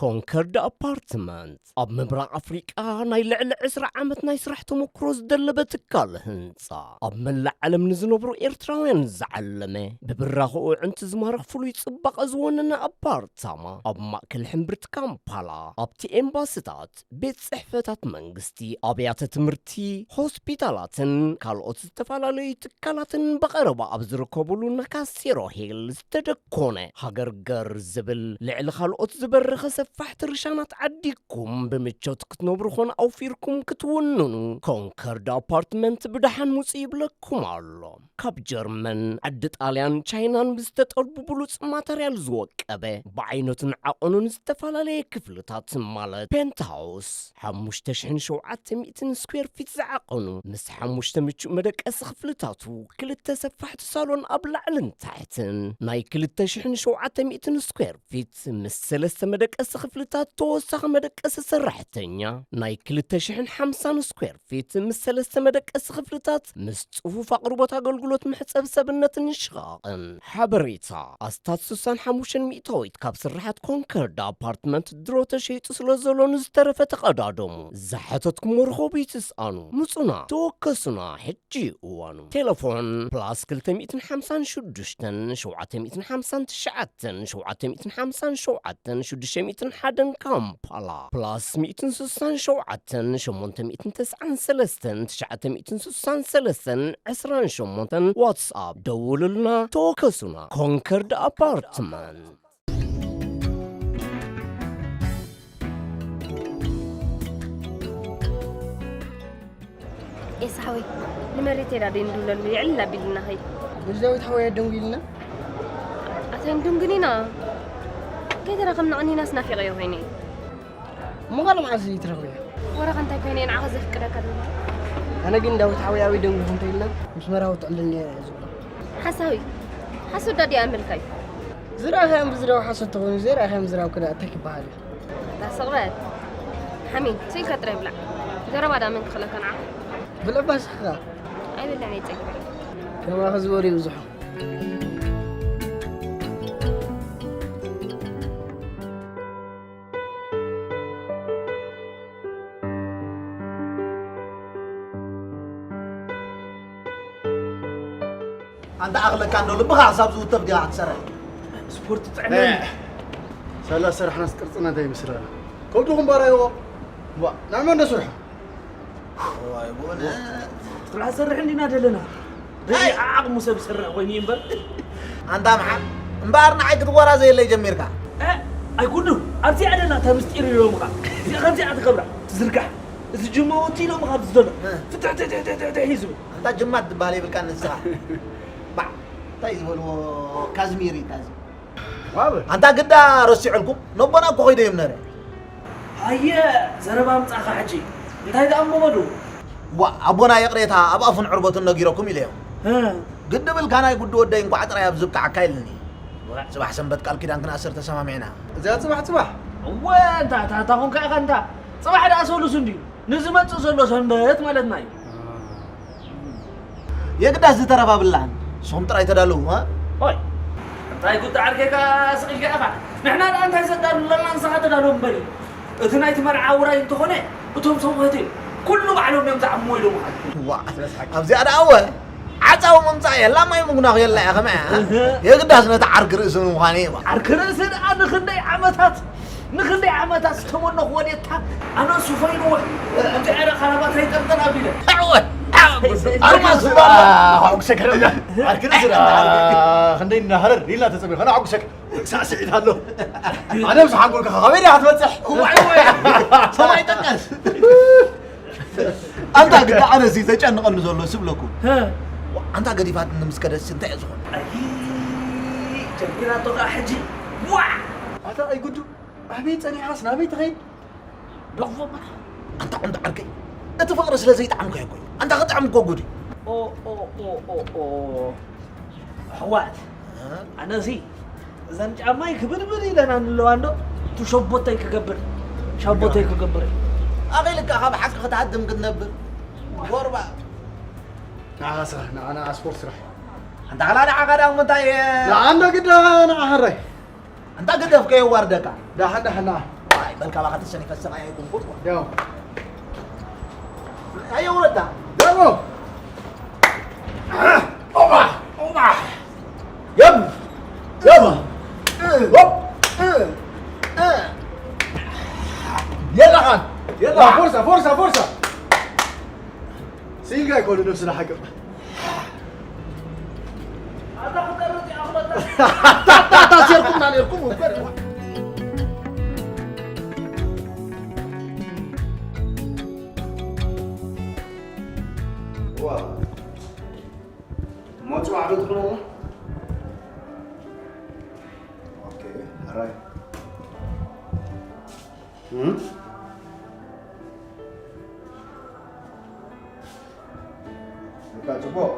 ኮንከርድ ኣፓርትመንት ኣብ ምብራቕ ኣፍሪቃ ናይ ልዕሊ ዕስራ ዓመት ናይ ስራሕ ተመክሮ ዝደለበ ትካል ህንጻ፣ ኣብ መላእ ዓለም ንዝነብሩ ኤርትራውያን ዝዓለመ፣ ብብራኸኡ ኣዕንቲ ዝማርኽ ፍሉይ ጽባቐ ዝወነነ ኣፓርታማ፣ ኣብ ማእከል ሕምብርቲ ካምፓላ፣ ኣብቲ ኤምባስታት፣ ቤት ጽሕፈታት መንግስቲ፣ ኣብያተ ትምህርቲ፣ ሆስፒታላትን ካልኦት ዝተፈላለዩ ትካላትን ብቐረባ ኣብ ዝርከብሉ ናካሲሮ ሂል ዝተደኮነ ሃገር ገር ዝብል ልዕሊ ካልኦት ዝበረኸ ሰፋሕቲ ርሻናት ዓዲግኩም ብምቾት ክትነብሩ ኾነ ኣውፊርኩም ክትውንኑ ኮንከርድ ኣፓርትመንት ብደሓን ምጹ ይብለኩም ኣሎ። ካብ ጀርመን፣ ዓዲ ጣልያን፣ ቻይናን ብዝተጠልቡ ብሉጽ ማተርያል ዝወቀበ፣ ብዓይነቱን ዓቐኑን ዝተፈላለየ ክፍልታት ማለት ፔንትሃውስ፣ ሓሙሽተ ሽሕን ሸውዓተ ሚእትን ስኩዌር ፊት ዝዓቐኑ፣ ምስ ሓሙሽተ ምቹእ መደቀሲ ክፍልታቱ፣ ክልተ ሰፋሕቲ ሳሎን ኣብ ላዕልን ታሕትን፣ ናይ ክልተ ሽሕን ሸውዓተ ሚእትን ስኩዌር ፊት ምስ ሰለስተ መደቀሲ ክፍልታት ተወሳኺ መደቀሲ ሰራሕተኛ፣ ናይ ክልተ ሽሕን ሓምሳን ስኩዌር ፊት ምስ ሰለስተ መደቀሲ ክፍልታት ምስ ጽፉፍ ኣቕርቦት ኣገልግሎት መሕጸቢ ሰብነትን ሽቓቕን። ሓበሬታ፣ ኣስታት ስሳን ሓሙሽተን ሚእታዊት ካብ ስርሓት ኮንከርድ ኣፓርትመንት ድሮ ተሸይጡ ስለ ዘሎ ንዝተረፈ ተቐዳደሙ። ዝሓተትኩሞ ርኸቡ ይትስኣኑ። ምጹና፣ ተወከሱና፣ ሕጂ እዩ እዋኑ። ቴሌፎን ፕላስ ክልተ ሚእትን ሓምሳን ሽዱሽተን ሸውዓተ ሚእትን ሓምሳን ትሽዓተን ሸውዓተ ሚእትን ሓምሳን ሸውዓተን ሽዱሽተ ሚእትን ሓደን ካምፓላ፣ ፕላስ ሚእትን ስሳን ሸውዓተን ሸሞንተ ሚእትን ተስዓን ሰለስተን ትሽዓተ ሚእትን ስሳን ሰለስተን ዕስራን ሸሞንተን ዋትስኣፕ ደውሉልና፣ ተወከሱና። ኮንከርድ ኣፓርትመንት። ኤሳ ሓወይ፣ ንመሬት ኢላ ደይ ንድውለሉ የዕልል ኣቢልና ኸይ። ንዳዊት ሓወይ ኣደንጉ ኢልና። ኣታ ንድንግን ኢና። ከይተራኸብና ቐኒናስ ናፊቐዮ ኮይነ። እሞ ካልእ መዓልቲ ትረኽብዮ። ወረኻ እንታይ ኮይነ ንዓኻ ዘፍቅደካ ደሎ? ኣነ ግን ዳዊት ሓወይ ኣበይ ደንጉኹ እንተ ኢልና ምስ መራዊ ትዕልልኒ እየ ዝብሎ። ሓሳዊ፣ ሓሶት ዳዲ ኣመልካ እዩ። ዝረኣኻዮም ብዝረባ ሓሶት ተኾይኑ ዘይረኣኻዮም ዝረኣብኩ ደኣ እንታይ ክበሃል እዩ? ኣታ ስቕ በል። ሓሚን፣ ስኢልካ ጥራይ ብላዕ። ዘረባ ደኣ መን ክኽእለካ ንዓኻ? ብልዕባ ስኽኻ። ኣይበልዕን እየ ጸጊበ። ከማኺ ዝበሉ ይብዝሑ። ኣንታ ኣኽለካ እንዶ ልብኻ ክሳብ ዝውተፍ ዲኻ ክትሰርሕ? ስፖርት ጥዕና እዩ። ሰላ ሰራሕናስ ቅርጽና እንታይ ይመስል ኣሎ? ከብድኹም ባራይዎ። ዋ፣ ናብ መን ዶ ስርሑ? ዋይ፣ ብእውነት። ጥራሕ ሰርሕ እንዲና ደለና። ደይ ኣይ። ዓቕሙ ሰብ ዝሰርሕ ኮይኑ እዩ እምበር። ኣንታ መሓር፣ እምበኣር ንዓይ ክትወራዘየለይ ጀሚርካ። እ፣ ኣይኩዱ፣ ኣብዚኣ ደላ እታ ምስጢር ኢሎምኻ። እዚኣ ከምዚኣ ትገብራ፣ ትዝርጋሕ። እዚ ጅማ ወቲ ኢሎምኻ ኣብዚ ዘሎ። እ። ፍትሕ፣ ትሕ፣ ትሕ፣ ትሕ፣ ትሕ እዩ ዝብል። ኣንታ ጅማ ትበሃል የብልካ ንስኻ። ባዕ፣ እንታይ ዝበልዎ ካዝሚር እዩ እዚ? ዋበ። ኣንታ ግዳ ረሲዑልኩም፣ ነቦና እኮ ኸይደ እዮም ነረ። ሃየ፣ ዘረባ ኣምጻኻ ሕጂ። እንታይ ደኣ እሞ በሉ? ዋ፣ ኣቦና ይቕሬታ ኣብ ኣፉን ዕርበቱን ነጊረኩም ኢለዮም። እ። ግዲ ብልካ ናይ ጉዲ ወደይ እንኳዕ ጥራይ ኣብ ዝብቅዓካ ኢልኒ። ዋ። ጽባሕ ሰንበት ቃል ኪዳን ክንኣስር ተሰማሚዕና። እዚኣ ጽባሕ ጽባሕ? እወ፣ እንታ፣ እንታ፣ እንታ ኾንካ ኢኻ እንታ። ጽባሕ ደኣ ሰሉስ እንድዩ። ንዝመጽእ ዘሎ ሰንበት ማለትና እዩ። የግዳስ ዝተረፋ ብላን። ንስኹም ጥራይ ተዳለዉ፣ እ? ኦይ፣ እንታይ ጉዳ ዓርከይ ከኣ ስቕ ኢልካ ኢኻ? ንሕና ደኣ እንታይ ዘዳሉ ኣለና፣ ንስኻ ተዳሎ እምበር እዩ። እቲ ናይቲ መርዓ ውራይ እንተኾነ፣ እቶም ሰብኡት እዮም። ኩሉ ባዕሎም እዮም ዝዓምዎ ኢሎምኻ። ዋ፣ ኣብዚኣ ደኣ እወ፣ ዓጻዊ ምምጻእ የላ፣ ማይ ምጉናኽ የላ እያ፣ ከመይ እያ? እህ። የግዳስ ነቲ ዓርኪ ርእሲ ንምዃን እየ፣ ዋ። ዓርኪ ርእሲ ደኣ ንኽንደይ ዓመታት ንኽንደይ ዓመታት ዝተመነኹዎ ኔታ ኣነ ሱፈይ ንወ ከምቲ ዕረ ካራባታ ይጠርጠር ኣቢለ። ዓወ! ዓወ! ኣርማስ ዓወ! ዓወ! ዓወ! ዓወ! ዓርኪ ርእሲ ደኣ ክንደይ እናሃረር ኢልና ተጸሚርካ፣ ንዓጉሰክ ሳዕስዒት ኣሎ። ኣነ ምስ ሓንጎልካ ካበይ ዲኻ ትበጽሕ? እዋይ፣ እዋይ! ሰማይ ጠቀስ! ኣንታ ግዳ ኣነሲ ዘጨንቐኒ ዘሎ ስብለኩም። ሀ። ኣንታ ገዲፋትኒ ምስ ከደትሲ እንታይ እዩ ዝኾን? ኣይ፣ ጀሚራቶ ኸዓ ሕጂ። ዋዕ! ኣታ ኣይጉዱ፣ ኣበይ ጸኒሓስ ናበይ ትኸይድ? ደቕፎ በቃ። ኣንታ ቁንጣ ዓርከይ፣ እቲ ፍቕሪ ስለ ዘይጠዓምካዮ እኮ እዩ። ኣንታ ክጥዕም እኮ ጉድ እዩ። ኦ፣ ኦ፣ ኦ፣ ኦ፣ ኦ። ኣሕዋት፣ እ? ኣነሲ እዘን ጫማይ ክብድብድ ኢለና ንለዋ እንዶ፣ እቲ ሸቦተይ ክገብር፣ ሸቦተይ ክገብር። ኣኺልካ ካብ ሓቂ ክትሃድም ክትነብር። ጎርባ። ንዓኻ ስራሕ፣ ንዓ፣ ንዓ ስፖርት ስራሕ። ኣንታ ኸላ ንዓኻ ደኣ እሞ እንታይ እየ? ንዓ እንዶ ግዳ ንዓ ሕራይ። ኣንታ ግደፍ ከየዋርደካ። ዳሓን፣ ዳሓን፣ ዳሓን። ኣይ፣ በል ካባኻ ተሰኒፈ ሰብኣይ ኣይኮንኩን። ያው። ኣየውረድካ። ደሞ። ኦባ፣ ኦባ። የም፣ የም። ሆፕ። የላኻን። የላ። ፎርሳ፣ ፎርሳ፣ ፎርሳ። ስኢልካ ኣይኮነ ነብስና ሓቅቕ። ኣታ ክጠርጥ እያ ክብለካ። ኣታ፣ ኣታ፣ ኣታ፣ ሴርኩምና ኔርኩም እምበር። ዋ። ሞት ዋዕዶ ትኽእሎ? ኦኬ፣ ሕራይ። እም? በቃ ጽቡቕ።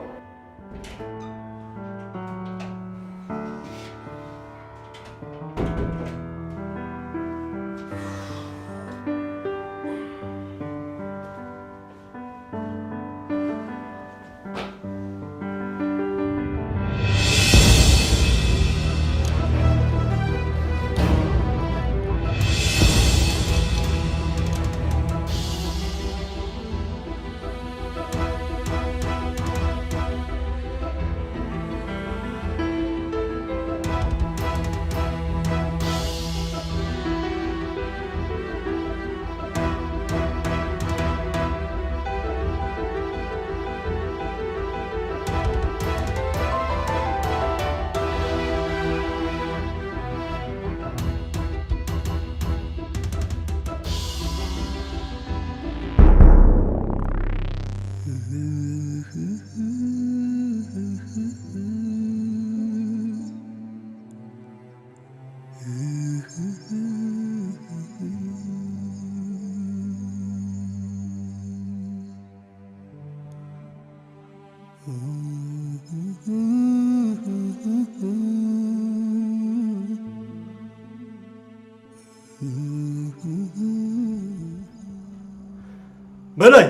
በላይ!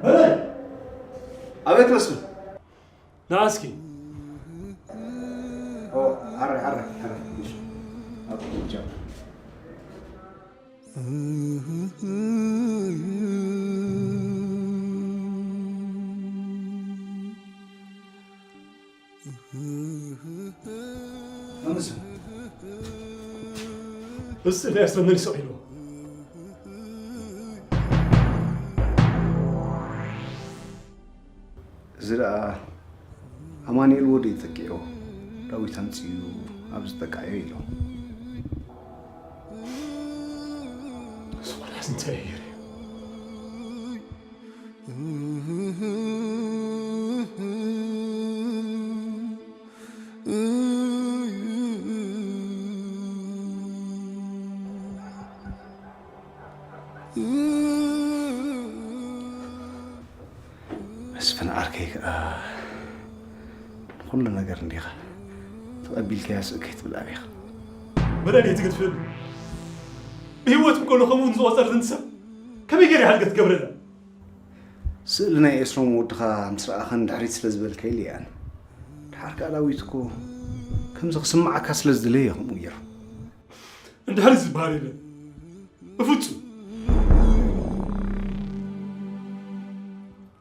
በላይ! ኣቤት መስፍን። ንዓ እስኪ። ኦ፣ ኣረ፣ ኣረ፣ ኣረ። እሺ። ኣብ ጃ። መምስ። እሱ ላይ ያስመልሰው ይለው። እዚ ደኣ ኣማኑኤል ወደይ ጠቂዑ፣ ዳዊት ኣምጺኡ ኣብ ዝጠቃዮ ኢሉ። ሶርያስ እንታይ እዩ? መስፍን ዓርከይ ከኣ ንኹሉ ነገር እንዲኻ ተቐቢልካያ ስቕ ከይትብል ኣቢኻ። መድሃኒት ክትፍል ብህይወት እንከሎ ከምኡ ንዝቖጸር ዝንሰብ ከመይ ገይሩ ሓድገት ትገብረላ? ስእሊ ናይ ኤስሮም ወድኻ ምስ ረኣኻ ንድሕሪት ስለ ዝበልካ ኢለ እየ ኣነ። ዓርካ ዳዊት እኮ ከምዚ ክስምዓካ ስለ ዝደለየ ከምኡ ገይሩ። እንድሕር ዝበሃል የለን። ብፍጹም።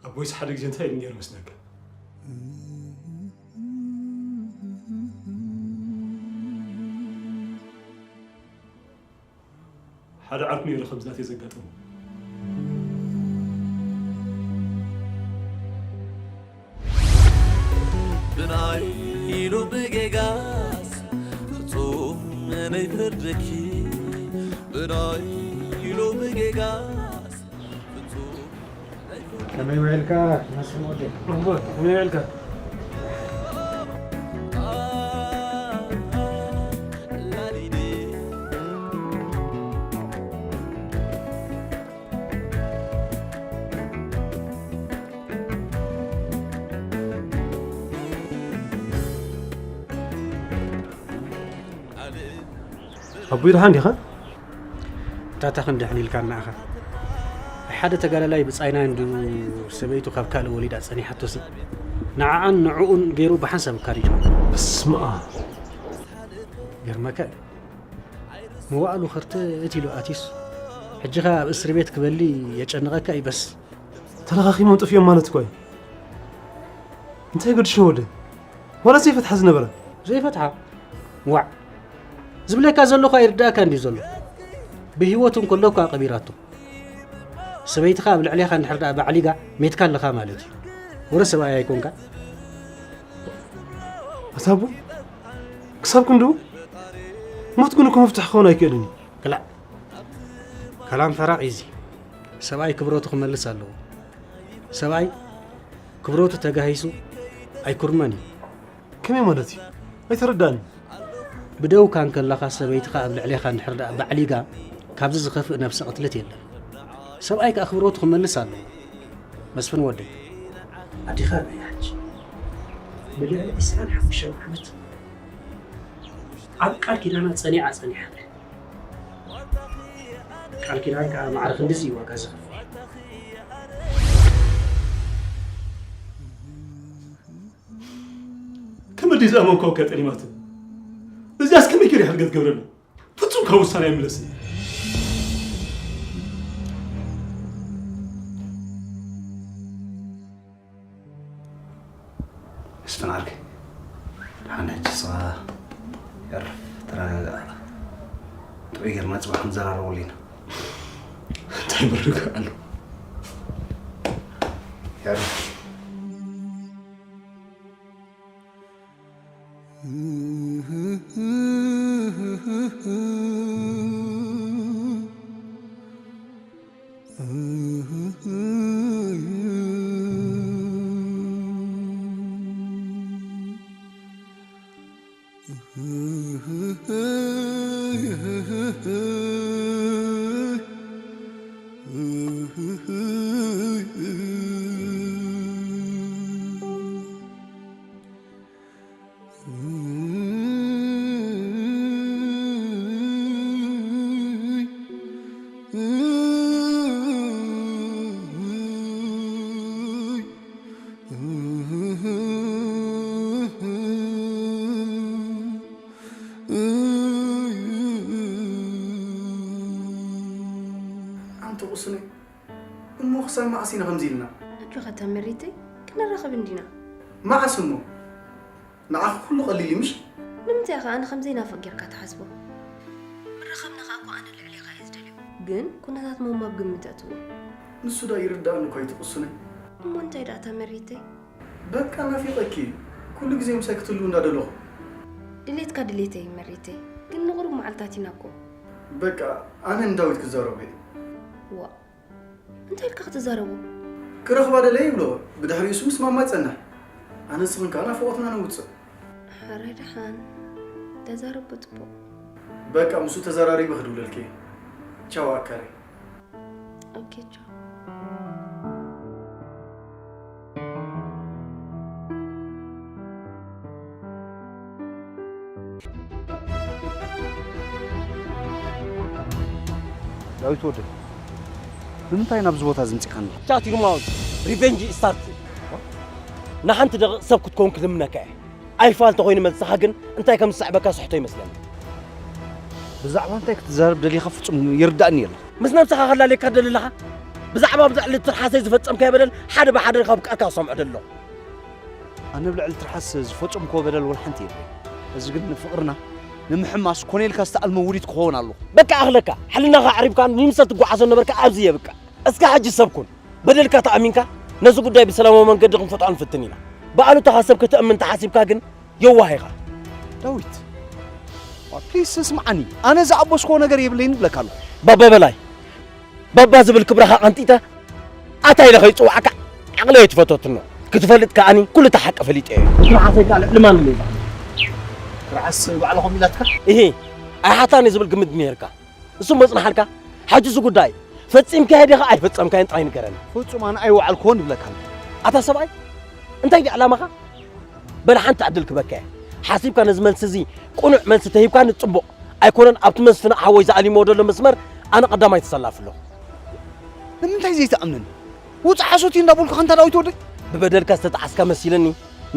ኣቦይስ ሓደ ግዜ እንታይ ኢሉ ነይሩ መስለካ? ሓደ ዓርኩ ነይሩ ከምዚ ናተይ ዘጋጠሞ። ብናይ ኢሉ ብጌጋስ ፍጹም ነይፍርድኪ። ብናይ ኢሉ ብጌጋስ ፍጹም ነይፍርድኪ። ከመይ ውዒልካ መስፍን ወደይ? እምበር፣ ከመይ ውዒልካ? ኣቦይ ደሓን ዲኻ? ታታ ክንድሕን ኢልካ እናኣኻ። ሓደ ተጋዳላይ ብጻይና እንዱ ሰበይቱ ካብ ካልእ ወሊዳ ጸኒሓቶሲ፣ ንዓኣን ንዕኡን ገይሩ ብሓንሳብ ካሪዱ። በስመ ኣብ። ገርመካ እዩ። መዋእሉ ክርትት ኢሉ ኣትዩስ፣ ሕጂ ኸኣ ኣብ እስሪ ቤት ክበሊ የጨንቐካ እዩ በስ። ተለኻኺሞም ጠፊኦም ማለት እኮ እዩ። እንታይ ገድሾ ወደ? ዋላ ዘይፈትሓ ዝነበረ? ዘይፈትሓ? ዋዕ! ዝብለካ ዘሎ እኳ ይርድኣካ እንድዩ ዘሎ። ብህይወቱ እንከሎ እኳ ቀቢራቶ። ሰበይትኻ ኣብ ልዕሌኻ እንድሕር ደኣ ባዕሊጋ ሜትካ ኣለኻ ማለት እዩ። ወረ ሰብኣይ ኣይኮንካ? ኣታ ኣቦ፣ ክሳብ ክንድኡ? ሞት ግን እኮ መፍትሒ ክኸውን ኣይክእልን እዩ። ክላእ። ከላም ፈራቕ እዩ እዚ። ሰብኣይ ክብረቱ ክመልስ ኣለዎ። ሰብኣይ ክብረቱ ተጋሂሱ ኣይኩርመን እዩ። ከመይ ማለት እዩ? ኣይተረዳእን። ብደውካ እንከለኻ ሰበይትኻ ኣብ ልዕሌኻ እንድሕር ደኣ ባዕሊጋ ካብዚ ዝኸፍእ ነብሰ ቅትለት የለን። ሰብኣይ ከኣ ክብረቱ ክመልስ ኣለዎ። መስፍን ወደይ። ኣዴኻ በይ ሕጂ። ብልዕሊ ዕስራን ሓሙሽተን ዓመት ኣብ ቃል ኪዳና ጸኒዓ ጸኒሓ። ቃል ኪዳን ከኣ ማዕረ ክንድዚ እዩ ዋጋ ዘኽፍል። ከመይ ድዩ ዝኣመንኳ እኮ ጠሊማቶ። እዚኣስ ከመይ ገይረ እየ ሓድገት ገብረሉ? ፍጹም ካብ ውሳነ ኣይምለስን። መስፍን ዓርከይ፣ ደሓን ሕጂ ንስኻ የዕርፍ፣ ተረጋጋእ። ጥዑይ ጌርና ጽባሕ ክንዘራረበሉ ኢና። እንታይ ምርግጋእ ኣሎ? የዕርፍ። ኣንቲ ቁስነይ፣ እሞ ክሳብ መዓስ ኢና ከምዚ ኢልና? ኣጆኻ ተመሪተይ፣ ክንራኸብ እንዲና። መዓስ እሞ? ንዓኺ ኩሉ ቀሊል እዩ ምሽ? ንምንታይ ኢኻ ኣነ ከም ዘይናፍቕ ጌርካ ትሓስቦ? ምርኻብና ኸኣ እኮ ኣነ ልዕሌኻ እየ ዝደልዮ። ግን ኩነታት ሞማ ኣብ ግምት ኣእትዎ። ንሱ ዳ ይርድኣኒ እኮ እዩ እቲ ቁስነይ። እሞ እንታይ ደኣ እታ መሪተይ? በቃ ናፊቐኪ። ኩሉ ግዜ ምሳይ ክትህልዊ እንዳደለኹ። ድሌትካ ድሌተይ እዩ መሪተይ። ግን ንቑሩብ መዓልታት ኢና እኮ። በቃ ኣነ ንዳዊት ክዛረቦ እየ። ዋእ። እንታይ ኢልካ ክትዛረቡ? ክረኽባ ደለየ ይብሎ፣ ብድሕሪኡስ ምስማማ ይጸንሕ። ኣነ ንስኽን ከኣ ናፍቖትና ነውጽእ። ሕራይ ደሓን። ተዛረቡ ጽቡቕ። በቃ ምስኡ ተዘራሪበ ክድውለልኪ እየ። ቻው ኣካለይ። ኦኬ፣ ቻው። ዳዊት ወደይ፣ ንምንታይ ናብዚ ቦታ ዝምጺኻኒ? ቻት ዩር ማውዝ፣ ሪቨንጅ ስታርት። ንሓንቲ ደቂቕ ሰብ ክትከውን ክልምነካ እየ። ኣይፋል እንተኾይኑ መልስኻ ግን እንታይ ከም ዝስዕበካ ስሕቶ ይመስለኒ። ብዛዕባ እንታይ ክትዛረብ ደሊኻ ፍጹም ይርዳእኒ የለን። ምስ ነብስኻ ከላለየካ ደሊ ኣለኻ? ብዛዕባ ኣብ ልዕሊ ትርሓሰይ ዝፈጸምካዮ በደል ሓደ ብሓደ ካብ ቃልካ ክሰምዖ ደሊ ኣለኹ። ኣነ ኣብ ልዕሊ ትርሓስ ዝፈጸምክዎ በደል ወላ ሓንቲ የለን። እዚ ግን ንፍቕርና ንምሕማስ ኮነ ኢልካ ዝተኣልመ ውዲት ክኸውን ኣለዎ። በቃ ኣኽለካ፣ ሕልናኻ ኣዕሪብካ ንይምሰል ትጓዓዞ ነበርካ ኣብዚ የብቅዕ። እስከ ሕጂ ሰብ ኩን። በደልካ ተኣሚንካ ነዚ ጉዳይ ብሰላማዊ መንገዲ ክንፈትሖ ንፍትን ኢና። ብኣሉታኻ ሰብ ከተእምን ተሓሲብካ ግን የዋህ ኢኻ። ዳዊት፣ ዋ፣ ፕሊስ ስምዓኒ። ኣነ ዝኣበስክዎ ነገር የብለይን እብለካ ኣለኹ። ባባ በላይ፣ ባባ ዝብል ክብርኻ ቀንጢጠ ኣታ ኢለ ከይጽዋዕካ ዓቕለይ ኣይትፈተትኖ። ክትፈልጥ ከኣኒ ኩሉ እቲ ሓቂ ፈሊጠዮ። ትርሓሰይ ከኣ ልዕሊ ማንም እየ። ትርሓስ ባዕልኹም ኢላትካ? እሂ፣ ኣይሓታን እየ ዝብል ግምት ነይርካ። እሱ መጽናሓልካ፣ ሕጂ እዚ ጉዳይ ፈጺምካዮ ዲኻ ኣይፈጸምካዮን ጥራይ ንገረኒ። ፍጹም ኣነ ኣይወዓልክዎን እብለካ ኣለኹ። ኣታ ሰብኣይ፣ እንታይ ድዩ ዕላማኻ? በል ሓንቲ ዕድል ክበካ እየ። ሓሲብካ ነዚ መልሲ እዚ ቅኑዕ መልሲ ተሂብካኒ ጽቡቕ። ኣይኮነን ኣብቲ መስፍን ሓወይ ዝኣሊምዎ ዘሎ መስመር ኣነ ቀዳማይ ተሰላፊ ኣለኹ። ንምንታይ ዘይትኣምነኒ? ውጽእ ሓሶት እዩ እንዳበልኩ ከንታ ዳዊት ወደይ። ብበደልካ ዝተጣዓስካ መሲለኒ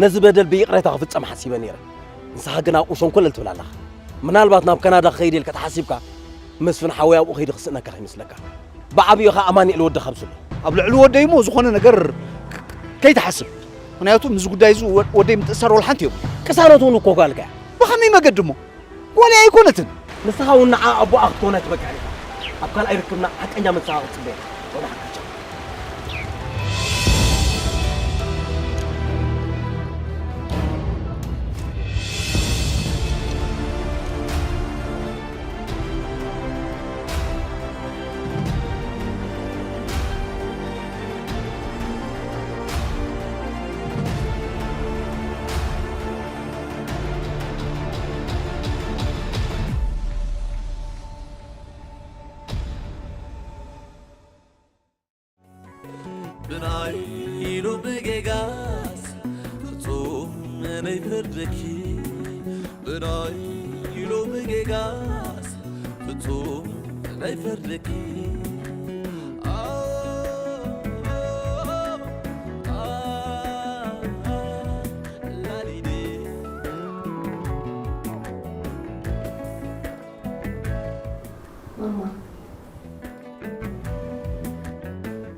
ነዚ በደል ብይቕሬታ ክፍጸም ሓሲበ ነይረ። ንስኻ ግን ኣብኡ ሸንኮለል ትብል ኣለኻ። ምናልባት ናብ ካናዳ ክኸይድ ኢልካ ተሓሲብካ መስፍን ሓወይ ኣብኡ ከይዱ ክስእነካ ከይመስለካ። ብዓብዩ ኸኣ ኣማኑኤል ወዲ ካብስሎ። ኣብ ልዕሊ ወደይ እሞ ዝኾነ ነገር ከይትሓስብ። ምኽንያቱ ምስ ጉዳይ እዚ ወ-፣ ወደይ ምትእሳር ወላ ሓንቲ የብሉ። ቅሳነት እውን እኮ ጓልካ እያ። ብኸመይ መገዲ እሞ? ጓለይ ኣይኮነትን። ንስኻ እውን ንዓ ኣቦኣ ክትኮን ኣይትበቅዕን ኢኻ። ኣብ ካልኣይ ርክብና ሓቀኛ መልስኻ ክትጽበ ኢኻ። ወደ ሓቃቸው። ብናይ ሎሚ ጌጋስ ፍጹም ነይፈርደኪ። ብናይ ሎሚ ጌጋስ ፍጹም ነይፈርደኪ። ላሊዴ። ማማ፣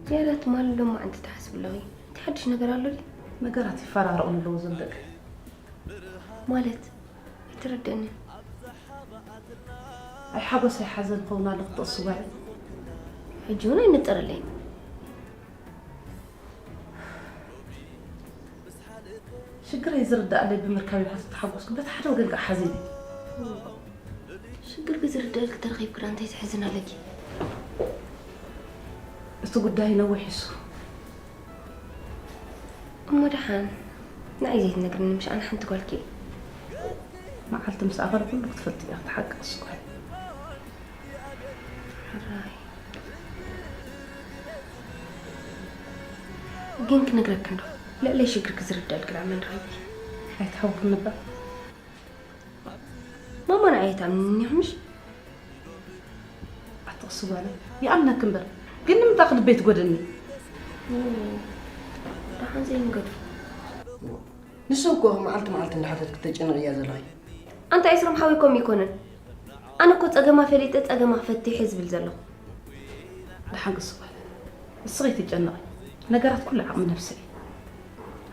ዝያዳ ትማሊ ሎማዕንቲ ትሓስቢ ኣለኺ። እንታይ ሓድሽ ነገር ኣሎ ድዩ? ነገራት ይፈራረቑ ኣለዉ ዞም ደቂ። ማለት? ኣይተረድእንን። ኣይ ሓጎስ ኣይ ሓዘን ክኸውን ኣሎ ክትቕስዋ። ሕጂ እውን ኣይነጠረለይን። ሽግረይ ዝርዳኣለይ ብምርካብ ይብሓት ተሓጎስኩ፣ በቲ ሓደ ወገን ከዓ ሓዚነ። ሽግርኪ ዝርዳኣልኪ ተረኺብኪ ደኣ እንታይ ዘሕዝን ኣለኪ? እቲ ጉዳይ ነዊሕ እዩ። እሞ ደሓን ንዓይ ዘይትነግርኒ፣ ምሽ ኣነ ሓንቲ ጓልኪ እየ። መዓልቲ ምስ ኣኸለ ኩሉ ክትፈልጢ ኢኺ፣ እቲ ሓቂ ንሱ እኮ እዩ። ሕራይ። ግን ክነግረኪ እንዶ፣ ልዕለይ ሽግርኪ ዝርዳኣልኪ ደኣ መን ረኺብኪ? ኣይትሓውክኒ እባ። ማማ ንዓይ ኣይትኣምንኒ ኢኺ ምሽ? ኣትቕሲ ጓለይ፣ ይኣምነኪ እምበር፣ ግን ንምንታይ ክልበይ ትጎድእኒ? ኦ፣ ደሓን ዘይንገድፎ። ንሱ እኮ መዓልቲ መዓልቲ እንዳሓተትኪ ተጨንቕያ ዘለኺ። ኣንታ ኤስሮም ሓወይ ከምኡ ኣይኮነን። ኣነ እኮ ጸገማ ፈሊጠ ጸገማ ክፈትሕ እየ ዝብል ዘለኹ። ደሓን ቅሲ ጓል፣ ንስኺ ኣይትጨነቒ። ነገራት ኩሉ ዓቕሚ ነብሲ እዩ።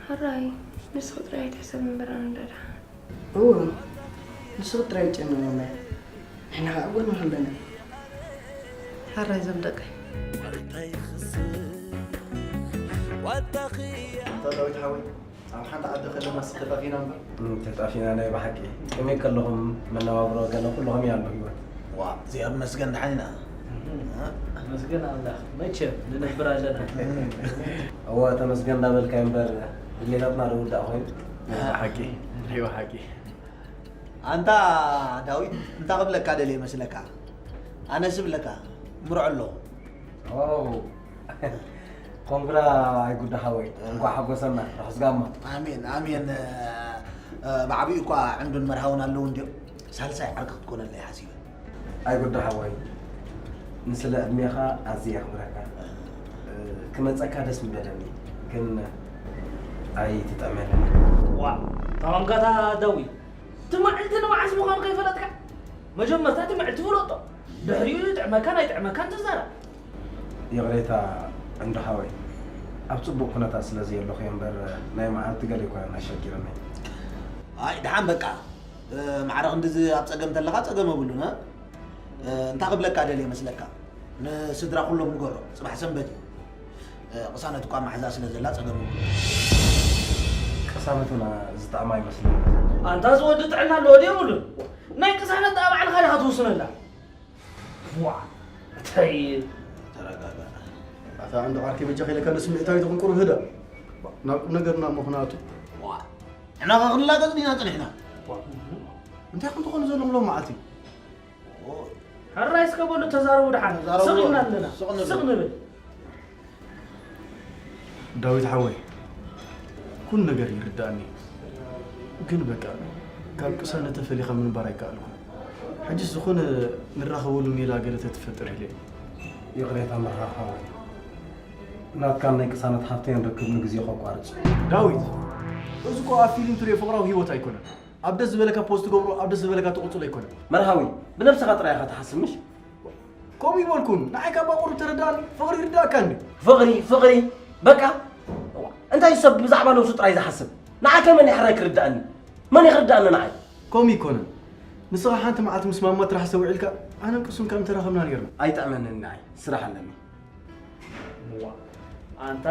ሕራይ፣ ንስኺ ጥራይ ኣይትሕሰቢ እምበር ኣነ እንዳ ደሓን። እወ፣ ንስኺ ጥራይ ኣይትጨነቒ ወላሂ። ንሕና ኸዓ ኣብ ጎንኺ ኣለና። ሕራይ ዞም ደቀይ። ኣታ ዳዊት ሓወይ። ኣብ ሓንቲ ዓዲ ከለናስ ተጣፊና እምበር። እም፣ ተጣፊና ናይ ብሓቂ። ከመይ ከለኹም መነባብሮ ገለ ኩሉ ከመይ ኣሎ ህይወት? ዋ፣ እግዚኣብሔር ይመስገን ደሓን ኢና። እም። እ? መስገን ኣምላኽ። መቸም ንነብር ኣለና። እወ፣ ተመስገን እንዳበልካ እምበር ድሌታትና ዶ ውዳእ ኮይኑ? ናይ ብሓቂ። ናይ ብሓቂ። ኣንታ ዳዊት፣ እንታይ ክብለካ ደልየ መስለካ? ኣነስ እብለካ፣ ምርዖ ኣለኹ። ዋው። ኮንግራ ኣይጉዳ ሓወይ። እንኳዕ ሓጎሰና። ርሑስ ጋማ። ኣሜን፣ ኣሜን። እ፣ ብዓቢኡ እኳ ዕንዱን መርሃውን ኣለዉ እንድዮም። ሳልሳይ ዓርኪ ክትኮነለይ ሓሲበ። ኣይጉዳ ሓወይ። ንስለ ዕድሜኻ ኣዝየ የኽብረካ። እ፣ ክመጸካ ደስ ምበለኒ። ግን ኣይትጠመኒ። ዋው። ኣንጋታ ዳዊት፣ ትማዕልቲ ንመዓስ ምዃኑ ከይፈለጥካ፣ መጀመርታ ትማዕልቲ ፍለጦ። ድሕሪኡ ይጥዕመካን ኣይጥዕመካን ትዛረብ። ይቕሬታ እንዶ ሓወይ፣ ኣብ ጽቡቕ ኩነታት ስለ ዘየለኹ እየ እምበር፣ ናይ መዓልቲ ገለ ኣይኮነን ኣሸጊርኒ። ኣይ፣ ደሓን በቃ። እ፣ ማዕረ ክንድዚ ኣብ ጸገም ተለኻ ጸገም የብሉን፣ እ? እ፣ እንታይ ክብለካ ደልየ መስለካ? ንስድራ ኩሎም ንገሮም፣ ጽባሕ ሰንበት እዩ። እ፣ ቅሳነት እኳ መሓዛ ስለ ዘላ ጸገም የብሉን። ቅሳነትና ዝጥዕማ ይመስለኒ። ኣንታ ዝወዲ ጥዕና ኣለዎ ድዩ የብሉን? ናይ ቅሳነት ደኣ ባዕልኻ ዲኻ ትውስነላ? ዋ፣ እንታይ ተረጋጋ። ኣታ እንዶ ዓርከይ በጃኻ ኢለካ ንስምዒታዊ ትኹን ቁሩብ ህደእ። ናብ ቁም ነገርና እሞ ክነኣቱ። ዋ፣ ንሕና ኸ ክንላገጽ ዲና ጸኒሕና? ዋ፣ እንታይ ከም ትኾኑ ዘለኹም ሎም መዓልቲ? ኦ፣ ሕራይ እስከ በሉ ተዛረቡ ደሓን። ተዛረቡ። ስቕ ኢልና ኣለና። ስቕ ንብል። ስቕ ንብል። ዳዊት ሓወይ፣ ኩሉ ነገር ይርዳእኒ፣ ግን በቃ ካብ ቅሳነት ተፈሊኻ ምንባር ኣይከኣልኩን። ሕጂ ዝኾነ ንራኸበሉ ሜላ ገለ ተትፈጥር ኢለ። ይቕሬታ መርሃ ሓወይ፣ ናትካን ናይ ቅሳነት ሃብተይን ርክብ ንግዜ ከቋርጽ። ዳዊት፣ እዚ እኮ ኣብ ፊልም ትሪኦ ፍቕራዊ ህይወት ኣይኮነን። ኣብ ደስ ዝበለካ ፖስት ትገብሮ፣ ኣብ ደስ ዝበለካ ትቕጽሎ ኣይኮነን። መርሃዊ፣ ብነብስኻ ጥራይ ኢኻ ትሓስብ ምሽ? ከምኡ ይበልኩን፣ ንዓይ ካብ ቁሩብ ተረዳእኒ፣ ፍቕሪ ይርዳእካ እንዲ። ፍቕሪ፣ ፍቕሪ፣ በቃ። እዋ፣ እንታይ ሰብ ብዛዕባ ነብሱ ጥራይ ዝሓስብ? ንዓይ ከመን ይሕራይ ክርዳእኒ? መን ይኽርዳእኒ ንዓይ? ከምኡ ይኮነን። ንስኻ ሓንቲ መዓልቲ ምስ ማማ ጥራሕ ሰዊዕልካ፣ ኣነን ቅሱን ከም ተራኸብና ነይርና። ኣይጥዕመንን ንዓይ፣ ስራሕ ኣለኒ። እዋ፣ ኣንታ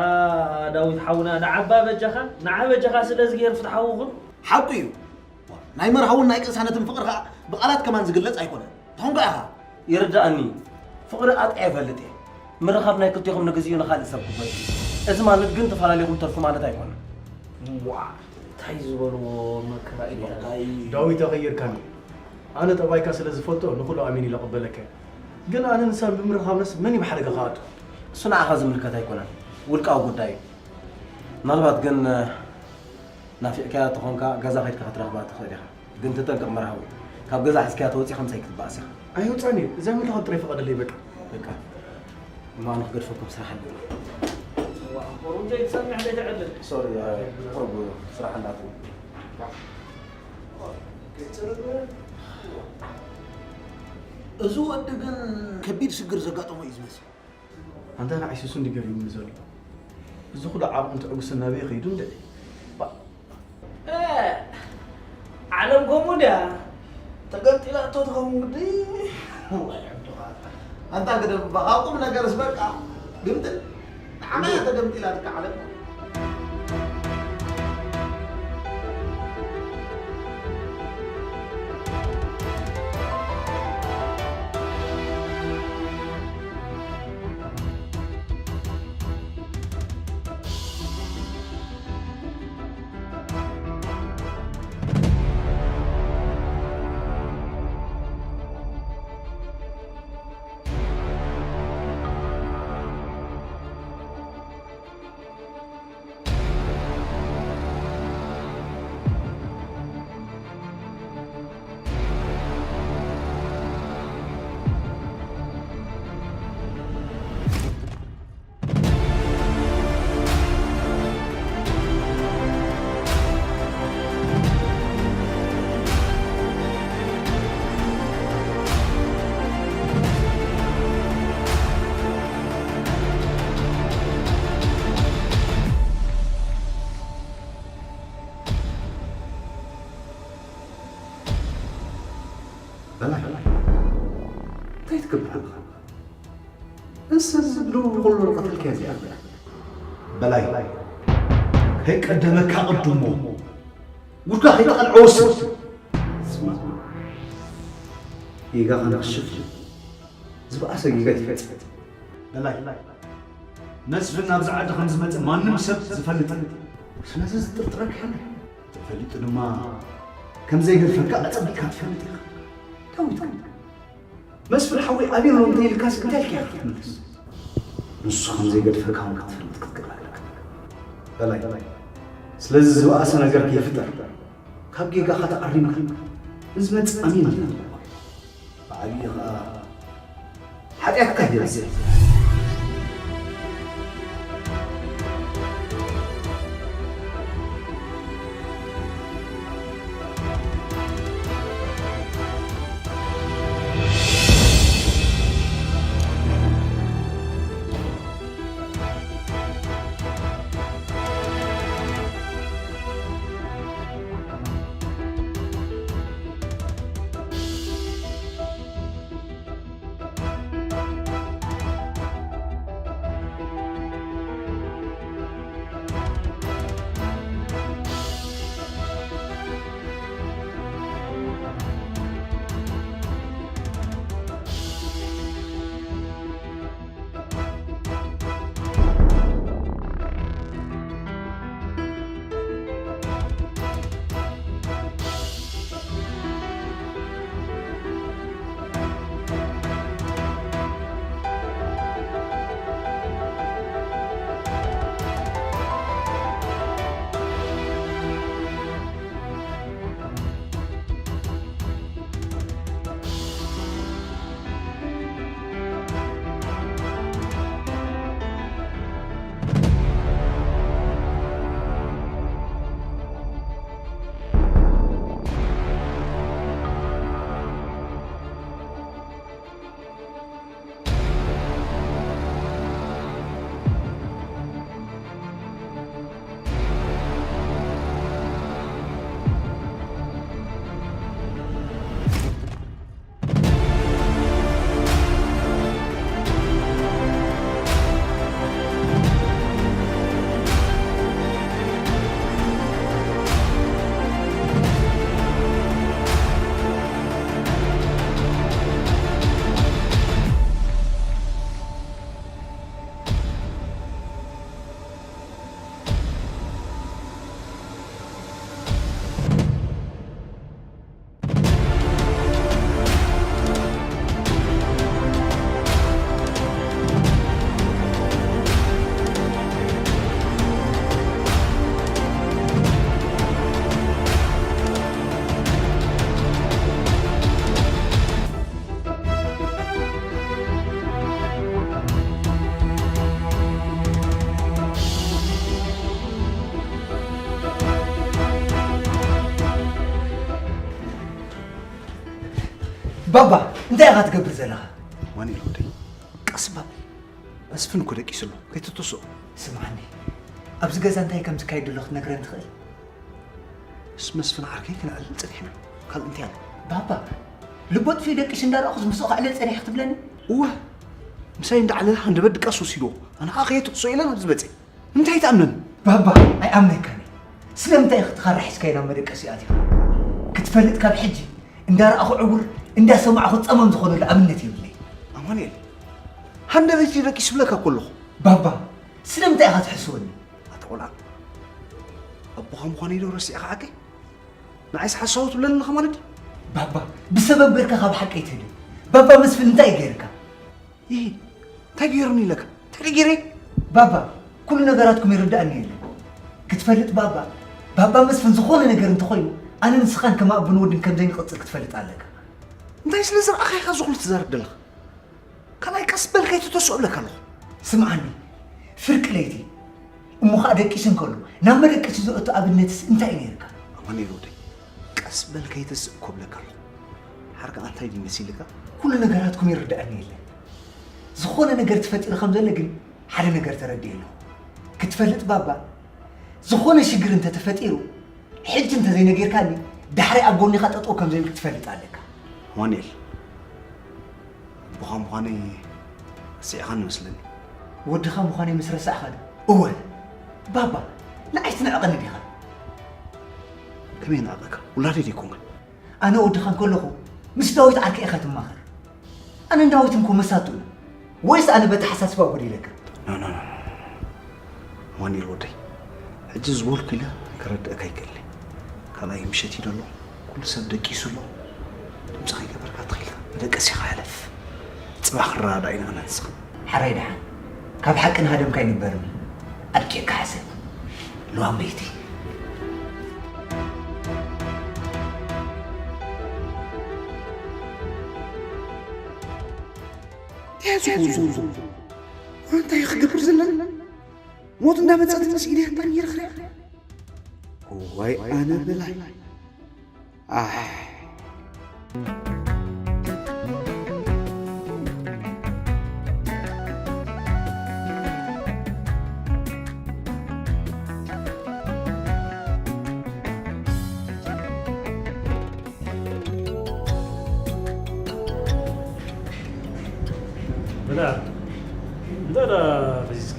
ዳዊት ሓውና፣ ንዓባ በጃኻ፣ ንዓ በጃኻ ስለዚ ገይር ፍትሓዊ ኩን። ሓቁ እዩ። ናይ መርሃውን ናይ ቅሳነትን ፍቕሪ ኸኣ ብቓላት ከማን ዝግለጽ ኣይኮነን። ተኾንካ ኢኻ። ይርዳእኒ። ፍቕሪ ኣጥዕየ እፈልጥ እየ። ምርኻብ ናይ ክልቴኹም ንግዚኡ ንኻልእ ሰብ ክጎድእ እዩ። እዚ ማለት ግን ተፈላለኹም ተርፉ ማለት ኣይኮነን። እዋ፣ እንታይ ዝበልዎ መከራ እዩ። ዳዊት፣ ኣቐይርካኒ። ኣነ ጠባይካ ስለ ዝፈልጦ ንኹሉ ኣሚን ኢለ እቕበለካ እየ። ግን ኣነ ንሳን ብምርኻብናስ መን እዩ ብሓደጋ ክኣቱ? እሱ ንዓኻ ዝምልከት ኣይኮነን። ውልቃዊ ጉዳይ እዩ። ምናልባት ግን፣ እ፣ ናፊቕካያ ተኾንካ ገዛ ከይድካ ክትረኽባ ትኽእል ኢኻ። ግን ተጠንቀቕ መርሃዊ። ካብ ገዛ ሒዝካያ ተወጺኻ ምሳይ ክትበኣስ ኢኻ። ኣይወጻን እየ። እዛ ምልኻብ ጥራይ ፍቐደለይ በቃ። በቃ። እሞ ኣነ ክገድፈኩም ስራሕ ኣለኒ። ዋ፣ ቁሩብ ዘይትሰምዕ ዘይትዕልል። ሶሪ፣ እ፣ ቁሩብ ስራሕ ኣላትኒ። እዚ ወዲ ግን ከቢድ ሽግር ዘጋጠሞ እዩ ዝመስል። ኣንታ ንዓይ ሱስ እንዲ ገሪሙኒ ዘሎ። እዚ ኩሉ ዓቕሚ ትዕግስቲ ናበይ ከይዱ እንድዒ? ባ- እ፣ ዓለም ከምኡ ድያ? ተገምጢላ እቶ ትኸውን ግዲ? ወይ ዕዱኻ። ኣንታ ግደፍ፣ በቓ ቁም ነገርስ በቃ። ግምጥል። ንዓና እያ ተገምጢላ ትካ ዓለም። በላይ፣ እንታይ ትገብር ኣለኻ? እንስሳ ዝብሉ ኩሉ ርቐትልካ እዚኣ። በላይ፣ ከይቀደመካ ቅድሞ። ጉድካ ከይተቐልዐ ወስን። ስማ፣ ጌጋ ከነኽሽፍ ዝበኣሰ ጌጋ ይፈጸም። በላይ፣ መስፍን ናብዚ ዓዲ ከም ዝመጸ ማንም ሰብ ዝፈልጥ እዩ። ስለዚ ዝጥርጥረካ የለን። ተፈሊጡ ድማ ከም ዘይገድፈካ ኣጸቢቕካ ትፈልጥ ኢኻ። ዳዊት፣ መስፍን ሓወይ ኣበይ ኣሎ እንተ ኢልካስ እንታይ ኢልካ ኢኻ ክትምልስ? ንሱ ከም ዘይገድፈካ እውን ክትፈልጥ ክትክእል ኣለካ። በላይ፣ ስለዚ ዝበኣሰ ነገር ከይፍጠር ካብ ጌጋኻ ተኣሪምካ ንዝመጽእ ኣሚን ኢልካ። ብዓብዪ ኸኣ ሓጢኣትካ ይበዝሕ። ባባ፣ እንታይ ኢኻ ትገብር ዘለኻ? ማን ኢሉ ወደይ? ቀስ ባባ። መስፍን እኮ ደቂሱ ኣሎ። ከይትትስኦ። ስምዓኒ፣ ኣብዚ ገዛ እንታይ ከም ዝካየድ ዘሎ ክትነግረን ትኽእል? ምስ መስፍን ዓርከይ ክነዕልል ጸኒሕና። ካልእ እንታይ ኣሎ? ባባ፣ ልቦ ኣጥፊኡ ደቂሱ እንዳረኣኹስ ምስኡ ከዕልል ጸኒሐ ክትብለኒ? እወ፣ ምሳይ እንዳዕለለ ሃንደበት ድቃስ ወሲድዎ። ኣነ ኸኣ ከየትክሶ ኢለ ናብዚ መጽየ። ንምንታይ ኣይትኣምነን? ባባ፣ ኣይኣምነካን እየ። ስለምንታይ ኢኻ እቲ ካራ ሒዝካዮ ናብ መደቀሲ ኣቲኻ? ክትፈልጥ ካብ ሕጂ እንዳረኣኹ ዕውር፣ እንዳሰማዕኹ ጸመም ዝኾነሉ ኣብነት የብለይ። ኣማኑኤል፣ ሃንደበተይ ደቂሱ ይብለካ እኮ ኣለኹ። ባባ፣ ስለምንታይ ኢኻ ትሕስወኒ? ኣታ ቆልዓ፣ ኣቦኻ ምዃነይ ዶ ረሲዕካ ዓርከይ? ንዓይስ ሓሳዊ ትብለኒ ኣለኻ ማለት ድዩ? ባባ፣ ብሰበብ ገርካ ካብ ሓቀይ ትህደም። ባባ መስፍን እንታይ ገይርካ? ይሂ፣ እንታይ ገይሩኒ ኢለካ? እንታይ ገይረ? ባባ፣ ኩሉ ነገራትኩም ይርዳእኒ የለን። ክትፈልጥ ባባ፣ ባባ መስፍን ዝኾነ ነገር እንተኾይኑ፣ ኣነ ንስኻን ከም ኣቦን ወድን ከም ዘይንቕጽል ክትፈልጥ ኣለካ። እንታይ ስለ ዝረኣኻ ኢኻ እዚ ኩሉ ትዛረብ ዘለኻ? ካልኣይ ቀስ በል ከይትተስኦ እብለካ ኣለኹ። ስምዓኒ፣ ፍርቂ ለይቲ እሞ ኸኣ ደቂሱ እንከሎ ናብ መደቀሲ ዘእቱ ኣብነትስ እንታይ እዩ ነይርካ? ኣማኑኤል ወደይ፣ ቀስ በል ከይተስእ እኮ እብለካ ኣለኹ። ሓርካ እንታይ ድዩ መሲልካ? ኩሉ ነገራትኩም ይርድኣኒ የለን። ዝኾነ ነገር ተፈጢሩ ከም ዘሎ ግን ሓደ ነገር ተረዲኤ ኣለኹ። ክትፈልጥ ባባ፣ ዝኾነ ሽግር እንተተፈጢሩ ሕጂ እንተዘይነጊርካኒ ዳሕራይ ኣብ ጎኒኻ ጠጠው ከም ዘይብል ክትፈልጥ ኣለካ። ኣማኑኤል፣ ኣቦኻ ምዃነይ ረሲዕኻኒ መስለኒ። ወድኻ ምዃነይ ምስ ረሳዕኻ ዶ? እወ። ባባ፣ ንዓይ ትንዕቐኒ ዲኻ? ከመይ ንዕቐካ? ውላደይ ደይኮንካ? ኣነ ወድኻ እንከለኹ ምስ ዳዊት ዓርከይ ኢኻ ትማኸር። ኣነን ዳዊትን እኮ መሳቱ ኢና። ወይስ ኣነ በተሓሳስባ ጎዲለካ? ኖ፣ ኖ፣ ኖ፣ ኖ። ኣማኑኤል ወደይ፣ ሕጂ ዝበልኩ ኢለ ከረድአካ ኣይክእልን። ካልኣይ ምሸት እዩ ደሎ፣ ኩሉ ሰብ ደቂሱ ኣሎ። ድምፂ ከይገበርካ ተኺልካ መደቀሲኻ ሕለፍ። ጽባሕ ክረዳዳእ ኢና ኣነ ንስኻ። ሓራይ ደሓን፣ ካብ ሓቂ ንሃደምካ ኣይንበርን። ኣድቂቕካ ሕሰብ። ለዋም ለይቲ። እንታይ እዩ ዝኸውን ዘሎ? እንታይ እዩ ክገብር ዘለና? ሞት እንዳመጸት ምስ ኢደ እንታይ ይረኽረ? እዋይ ኣነ በላይ። ኣሕ። ብላ እንዳ ፈዚዝካ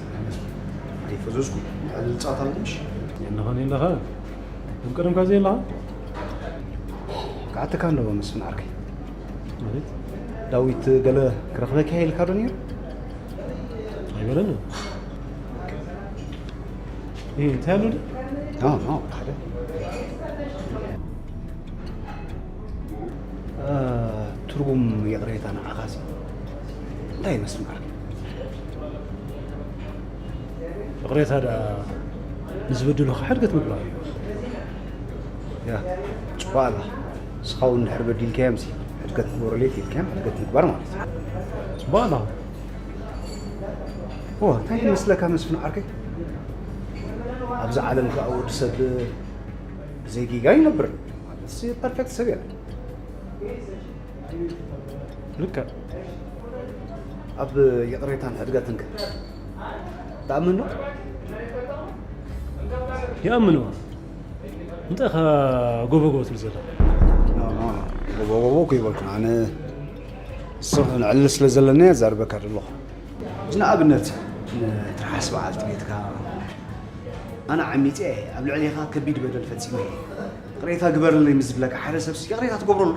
ኣይፈዘዝኩ። ዕልል ጻታ ኣለሽ? የለኸን የለኸ። ከም ቀደምካ ዘየለኻ? ክኣተካ ኣለዎ መስፍን ዓርከይ። ማለት? ዳዊት ገለ ክረኽበካ ኢልካ ዶ ነይሩ? ኣይበለንን። ይሄ እንታይ ኣሎ? ኖ፣ ኖ፣ ሓደ። እ፣ ትርጉም ይቕሬታ ንዓኻሲ እንታይ ይመስል ማለት? ይቕሬታ ደኣ ንዝበደሉኻ ሕድገት ምግባር እዩ። ያ፣ ጽቡቕ ኣላ። ንስኻ እውን እንድሕር በዲልካዮምሲ ሕድገት ግበሩለይ ኢልካዮም ሕድገት ምግባር ማለት እዩ። ጽቡቕ ኣላ። ኦ፣ እንታይ ይመስለካ መስፍን ዓርከይ? ኣብዚ ዓለም ከኣ ወዲ ሰብ ብዘይ ጌጋ ይነብር። ማለትሲ ፐርፌክት ሰብ የለን። ልክዕ። ኣብ ይቕሬታን ሕድገትን ከ ትኣምን ዶ? ይኣምን እዋ። እንታይ ኢኻ ጎቦ ጎቦ ትብል ዘለኻ? ኖ፣ ኖ፣ ኖ። ጎቦ ጎቦ እኮ ይበልኩ። ኣነ ንስኻ ንዕልል ስለ ዘለና እየ ዛርበካ ዘለኹ። ንኣብነት ንትርሓስ በዓልቲ ቤትካ ኣነ ዓሚፀ እየ ኣብ ልዕሌኻ ከቢድ በደል ፈፂመ እየ። ይቕሬታ ግበረለይ ምስ ዝብለካ ሓደ ሰብሲ ይቕሬታ ትገብረሉ?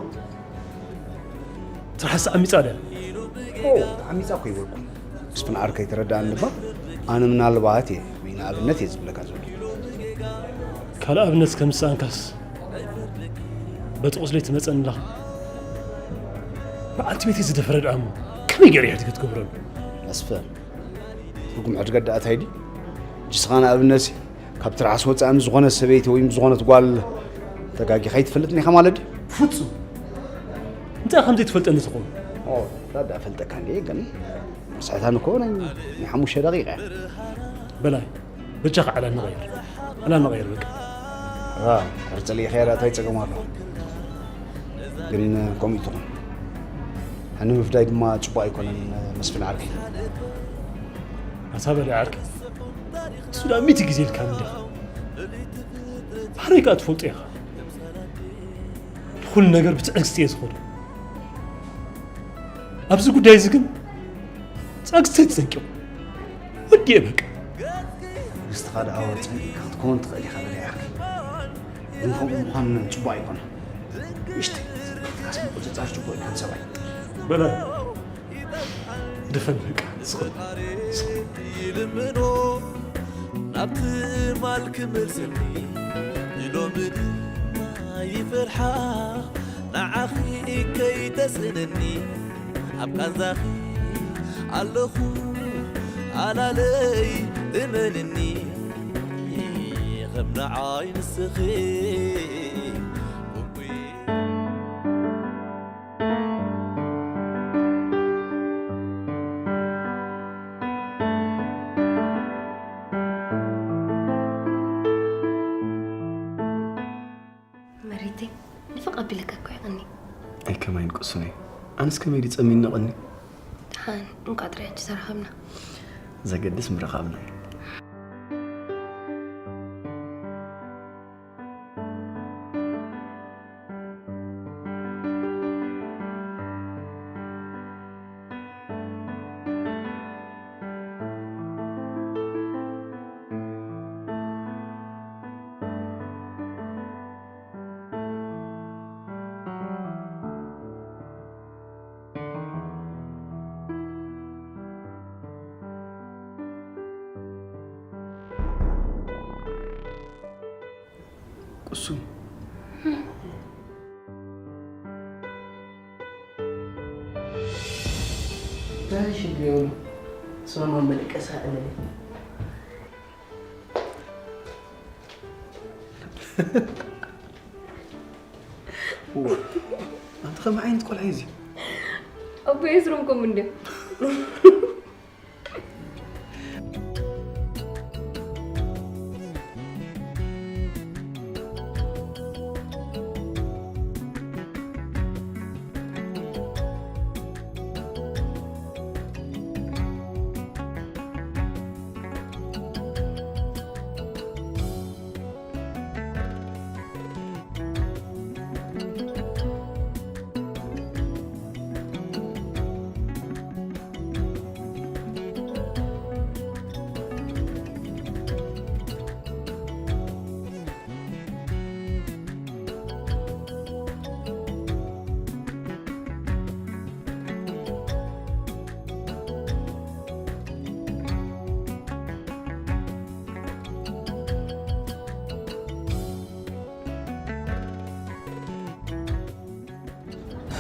ትርሓስ ዓሚፃ ድያ? ኦ፣ ዓሚፃ እኮ ይበልኩ። መስፍን ዓርከይ ተረዳእኒ እባ። ኣነ ምናልባት እየ ወይ ንኣብነት እየ ዝብለካ ዘሎ። ካልእ ኣብነት ከም ዝሰኣንካስ በቲ ቁስለይ ትመፀኒ ኣለኻ። በዓልቲ ቤተይ ዝደፈረ ደኣ እሞ ከመይ ገይረ እየ ሕድገት ክገብረሉ? መስፍን፣ ትርጉም ሕድገት ደኣ እንታይ ድዩ? ንስኻ ንኣብነት ካብ ትርሓስ ወፃኢ ምስ ዝኾነት ሰበይቲ ወይ ምስ ዝኾነት ጓል ተጋጊኻ ኣይትፈልጥን ኢኻ ማለት ድዩ? ፍጹም። እንታይ ከም ዘይትፈልጠኒ ትኸውን? ኦ፣ ዳዳ እፈልጠካ እንዴ፣ ግን መስሕታን እኮ ናይ፣ ናይ ሓሙሽተ ደቂቕ እያ። በላይ፣ በጃኻ ዕላል ንቐይር። ዕላል ንቐይር በቃ። ራ፣ ሕርፀ ልኢኸያ ዳኣ እንታይ ጸገም ኣለዎ? ግን ከምኡ ይትኹን። ሕኒ ምፍዳይ ድማ ጽቡቕ ኣይኮነን መስፍን ዓርከይ። ኣታ በሊ ዓርከይ፣ እሱ ደኣ ሚእቲ ግዜ ኢልካኒ ዲኻ? ኣበይ ከኣ ትፈልጦ ኢኻ? ንኹሉ ነገር ብትዕግስቲ እየ ዝኸዶ። ኣብዚ ጉዳይ እዚ ግን ትዕግስተይ ተጸንቂቑ። ወዲኤ በቃ። ትዕግስትኻ ደኣ ጸንቂቕካ ክትከውን ትኽእል ኢኻ በሊ ዓርከይ። ግን ከምኡ ምዃን ጽቡቕ ኣይኮነን። ንእሽተይ፣ ካስ ምቁጽጻር ጽቡቕ ኣይኮነን ሰብኣይ። በላ፣ ድፈን በቃ፣ ስቕ፣ ስቕ። ይልምኖ፣ ናብ ትማል ክምልስኒ፣ ንሎሚ ድማ ይፈርሓ፣ ንዓኺ ከይተስእነኒ፣ ኣብ ቃንዛኺ ኣለኹ፣ ኣላለይ እመንኒ፣ ከም ንዓይ ንስኺ ኮንኩ። መሬተይ፣ ንፍቕ ኣቢለካ እኮ ይቐኒ። ኣይ ከማይን ቅሱነይ፣ ኣነስ ከመይ ድጸሚኒ ቀኒ። ደሓን፣ እንቋ ጥራይ ሕጂ ተራኸብና። ዘገድስ ምርኻብና እዩ። ቅሱን። እንታይ ሽግር የብሉ። ስማማ መለቀሳ እለኒ። ዋ፣ ኣንተ ከመይ ዓይነት ቆልዓ እዩ እዚ? ኣቦይ እስሮም ከምኡ እንድዮም።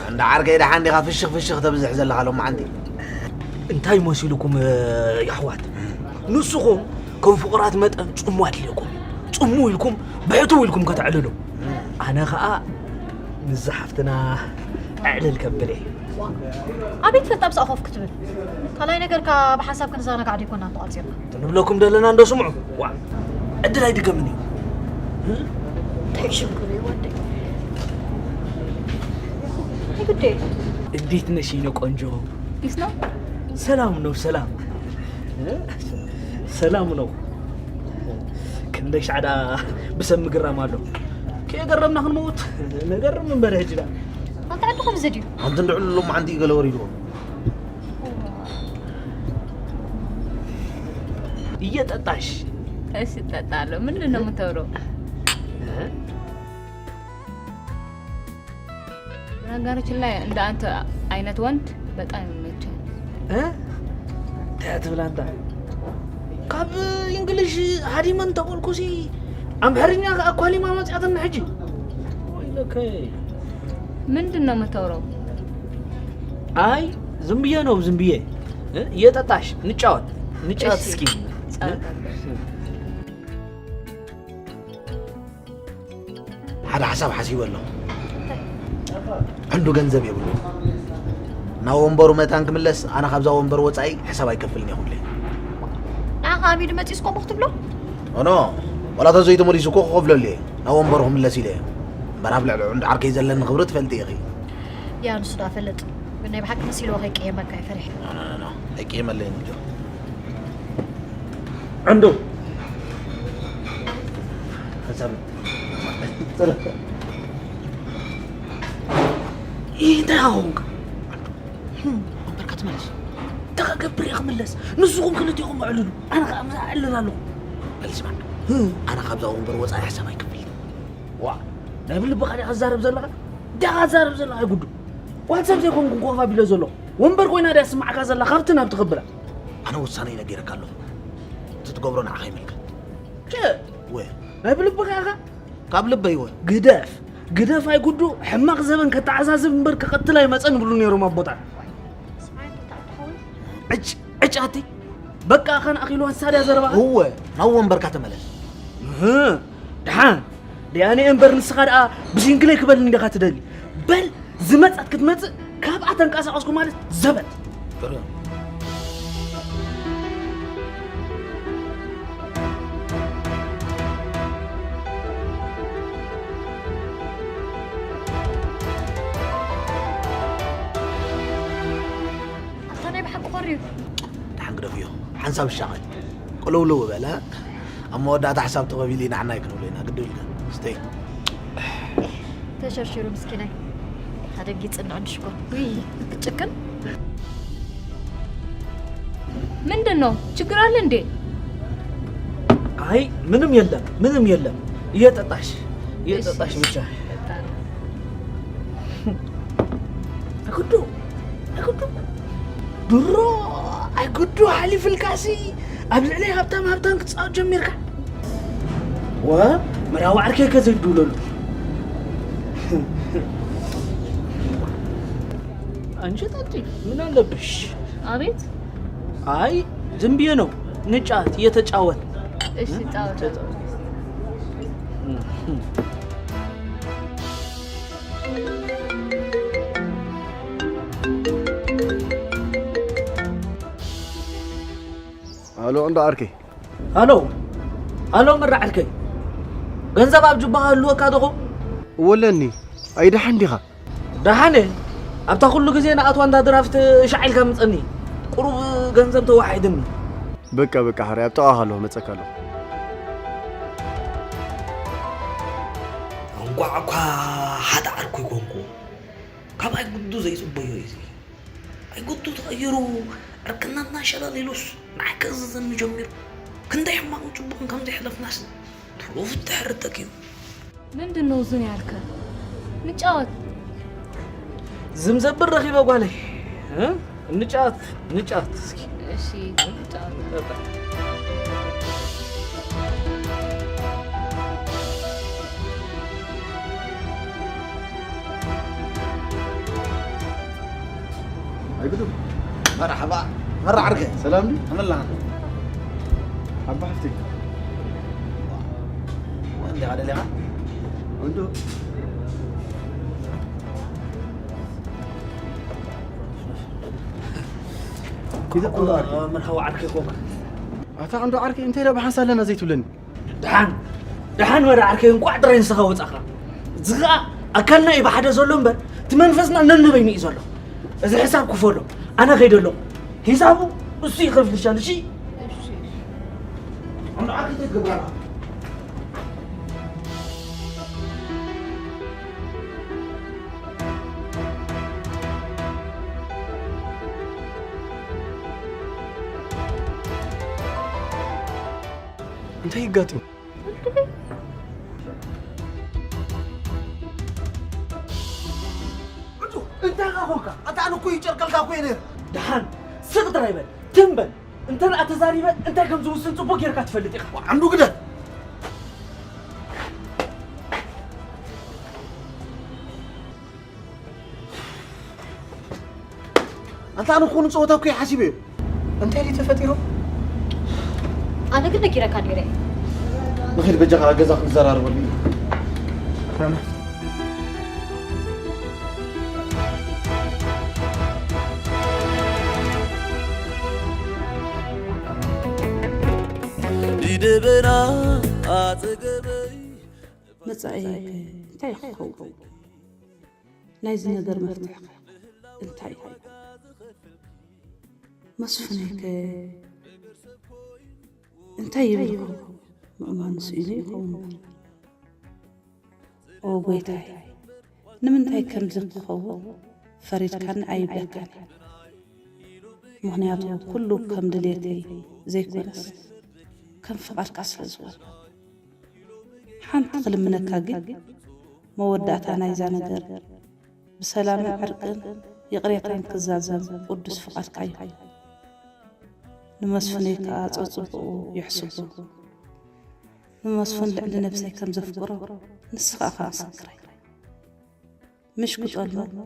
እንዳ ዓርከይ ደሓን ዲኻ? ፍሽኽ ፍሽኽ ተብዝሕ ዘለኻ ሎማዓንቲ። እንታይ መሲልኩም፣ እ፣ የሕዋት? ንስኹም ከም ፍቑራት መጠን ጽሙ ኣድልየኩም እዩ። ጽሙ ኢልኩም ብሕትው ኢልኩም ከተዕልሉ። ኣነ ኸኣ ምስዛ ሓፍትና ኣዕልል ከብል እየ። ኣበይ ትፈልጣ ብዛዕባ ኮፍ ክትብል? ካልኣይ ነገር ከኣ ብሓንሳብ ክንዘናጋዕ ደይኮና ተቋጺርና። ንብለኩም ደለና እንዶ ስምዑ። ዋ፣ ዕድል ኣይድገምን እዩ። እንታይ ሽግር እዩ ወደይ? ኣይግደይ። እንዴት ነሽ የኔ ቆንጆ? ፒስ ነው? ሰላም ነው፣ ሰላም። ሰላም ነው። ክንደይ ሻዕዳ ብሰብ ምግራም ኣሎ። ከየገረምና ክንመውት። ንገርም እምበር ሕጂ ዳ። ኣንተ ዓድኹም ዘድዩ። ሓንቲ እንድዕሉ ሎማዓንቲ ገለ ወሪድዎ። እየጠጣሽ? እሺ፣ እጠጣለሁ። ምንድን ነው የምታወራው? እ? በነገራችን ላይ እንደ አንተ አይነት ወንድ በጣም ይመቻል። እ? እንታይ ትብል ኣንታ? ካብ እንግሊሽ ሃዲመን ተቆልኩሲ ኣምሓርኛ ከኣ ኳሊማ መጽኣትና ሕጂ። ወይለከይ። ምንድን ነው የምታወራው? ኣይ ዝም ብዬ ነው፣ ዝም ብዬ። እ? እየጠጣሽ ንጫወት፣ ንጫወት እሺ። እስኪ። እ? ጸጥ በል። ሓደ ሓሳብ ሓሲበ ኣለኹ። ዕንዱ ገንዘብ የብሉ። ናብ ወንበሩ መታን ክምለስ፣ ኣነ ካብዛ ወንበር ወጻኢ ሕሳብ ኣይከፍልን እየ ኩለ። ንዓኻ ኣሚዱ መጺኡስ ከምኡ ክትብሎ? ኖ፣ ዋላ ተዘይተመሊሱ እኮ ክኸፍለሉ እየ። ናብ ወንበሩ ክምለስ ኢለ እየ። እምበር ኣብ ልዕሊ ዕንዱ ዓርከይ ዘለኒ ክብሪ ትፈልጢ ኢኺ። ያ፣ ንሱ ደኣ ፈልጥ። ናይ ብሓቂ መሲልዎ ከይቀየመካ እየ ፈሪሐ። ኖ ኖ ኖ ኣይቀየመለይን እንጆ። ዕንዱ ሓሳብ እንታይ ኾንካ? ወንበርካ ትመለስ። እንታይ ክገብር እየ ክምለስ? ንስኹም ክልቲኹም ኣዕልሉ። ኣነ ከዓ ምሳ ኣዕልል ኣለኹ። በል ስማዕ፣ ኣነ ካብዛ ወንበር ወፃኢ ሓሳብ ኣይክፍልን። ዋ ናይ ብልብኻ ዲኻ ትዛረብ ዘለኻ? እንታይ ኢኻ ትዛረብ ዘለኻ? ኣይጉዱ። ጓል ሰብ ዘይኮንኩ ኮፍ ኣቢለ ዘለኹ። ወንበር ኮይና ድያ ትስምዓካ ዘላ ካብቲ ናብቲ ክብላ። ኣነ ውሳነይ ነጊረካ ኣለኹ። እቲ ትገብሮ ንዓኻ ይምልከት። ቸ ወ ናይ ብልብኻ ኢኻ? ካብ ልበይ ወ ግደፍ ግደፍ ኣይጉዱ። ሕማቕ ዘበን ከተዓዛዝብ እምበር ክቐትል ኣይመፀን ይብሉ ነይሮም ኣቦታት። ዕጭ ዕጭ ኣቲ በቃ ኸን ኣኺሉ ኣሳድያ ዘረባ እወ ናብ ወንበርካ ተመለስ። እህ፣ ደሓን ደያነ እምበር ንስኻ ደኣ ብሽንግለይ ክበልኒ ዲኻ ትደሊ? በል ዝመጸት ክትመጽእ ካብኣ ተንቀሳቐስኩ ማለት ዘበት። ጥሩ። ኣታ ናይ ብሓቂ ኮርዩ። ደሓን ግደፍዮ። ሓንሳብ ይሻቐል። ቅልውልው በለ። ኣብ መወዳእታ ሓሳብ ተቐቢሉ ኢና ንዓና ኣይክንብሎ ኢና። ግዲ ኢልካ። ስተይ። ተሸርሺሩ ምስኪናይ። ኣደንጊጽኒ ዕንዲ ሽኮር። ውይ ክትጭክን። ምንድን ነው? ችግር አለ እንዴ? አይ ምንም የለም፣ ምንም የለም። እየጠጣሽ እየጠጣሽ ብቻ። ኣይጉዱ ኣይጉዱ ድሮ ኣይጉዱ ሓሊፍልካሲ ኣብ ልዕሊ ሃብታም ሃብታም ክትፃወት ጀሚርካ። ወ መራዊ ዓርከይ ከዘይድውለሉ። አንቺ ጠጪ ምን አለብሽ? አቤት አይ ዝም ብዬ ነው። ንጫት እየተጫወት እሺ ጫወት። ኣሎ እንዶ ዓርከይ። ኣሎ ኣሎ መራ ዓርከይ፣ ገንዘብ ኣብ ጅባኻ ህልወካ ዶኾ? እወ ኣለኒ። ኣይደሓን ዲኻ? ደሓነ ኣብታ ኩሉ ግዜ ንኣትዋ እንዳ ድራፍት ሻዕ ኢልካ ምጸኒ። ቁሩብ ገንዘብ ተዋሒድኒ። በቃ በቃ፣ ሕራይ ኣብ ጥቓኻ ኣለኹ፣ መጸካ ኣለኹ። እንቋዕ እኳ ሓደ ዓርኩ ይኮንኩ። ካብ ኣይጉዱ ዘይጽበዮ እዩ እዚ። ኣይጉዱ ተቐይሩ ዕርክናትና ሸለል ኢሉስ ንዓይ ከእዝዘኒ ጀሚሩ። ክንደይ ሕማቕን ጽቡቕን ከም ዘይሕለፍናስ ትሩፍ ድሕሪ ተኪኡ። ምንድን ነው ዝን ያልከ? ንጫወት። ዝም ዘብል ረኺበ ጓለይ። እ? እንጫወት፣ እንጫወት እስኪ። እሺ፣ ንጫወት። ኣይግዱ መርሓባ መራ ዓርከይ ሰላም ድዩ? ከመይ ኣለኻ? ሓባ ሓፍተይ ወንድኻ ደሊኻ? ወንዱ መርሃዊ ዓርከይ ኮንካ። ኣታ ዕንዶ ዓርከይ እንታይ ኢለ ብሓንሳ ኣለና ዘይትብለኒ? ደሓን ደሓን ወደ ዓርከይ እንቋዕ ጥራይ ንስኻ ወጻኻ። እዚ ኸኣ ኣካልና እዩ ብሓደ ዘሎ እምበር እቲ መንፈስና ነንበይኑ እዩ ዘሎ። እዚ ሕሳብ ክፈሎ ኣነ ከይደ ኣለኹ። ሂሳቡ እሱ ይኸፍልሻል እሺ? ዕንዶ ዓርከይ ተገብራና። እንታይ ይጋጥም? እንታይ ኻ ኾንካ? ኣታ ኣነ እኮ ይጨርቀልካ እኮ እየ ነይረ። ደሓን ስቕ ጥራይ በል ትም በል። እንተ ደኣ ተዛሪበ እንታይ ከም ዝውስን ጽቡቕ ጌርካ ትፈልጥ ኢኻ። ዓንዱ ግደፍ። ኣንታ ኣነ እኮ ንጸወታ እኮ እየ ሓሲበዮ። እንታይ ድዩ ተፈጢሩ? ኣነ ግን ነጊረካ ነይረ። ንኺድ በጃኻ ኣብ ገዛ ክንዘራረበሉ ኢና። ይደበና ኣጸገበይ መጻኢ እንታይ ክኸውን ናይዚ ነገር መፍትሒ እንታይ መስፍነይከ እንታይ ይብል ይኸውን? ምእማኑ ስኢኑ ይኸውን እምበር። ኦ ጎይታይ፣ ንምንታይ ከምዚ ክኸውን ፈሪድካኒ ኣይብለካን እየ። ምኽንያቱ ኩሉ ከም ድሌተይ ዘይኮነስ ከም ፍቓድካ ስለ ዝኾነ። ሓንቲ ክልምነካ ግን፣ መወዳእታ ናይዛ ነገር ብሰላምን ዕርቅን ይቕሬታን ክዛዘም ቅዱስ ፍቓድካ ይኹን። ንመስፍነይ ከኣ ጸጽብቑ ይሕስቦ። ንመስፍን ልዕሊ ነብሰይ ከም ዘፍቅሮ ንስኻ ኢኻ ምስክረይ። ምሽ ክጠልሞ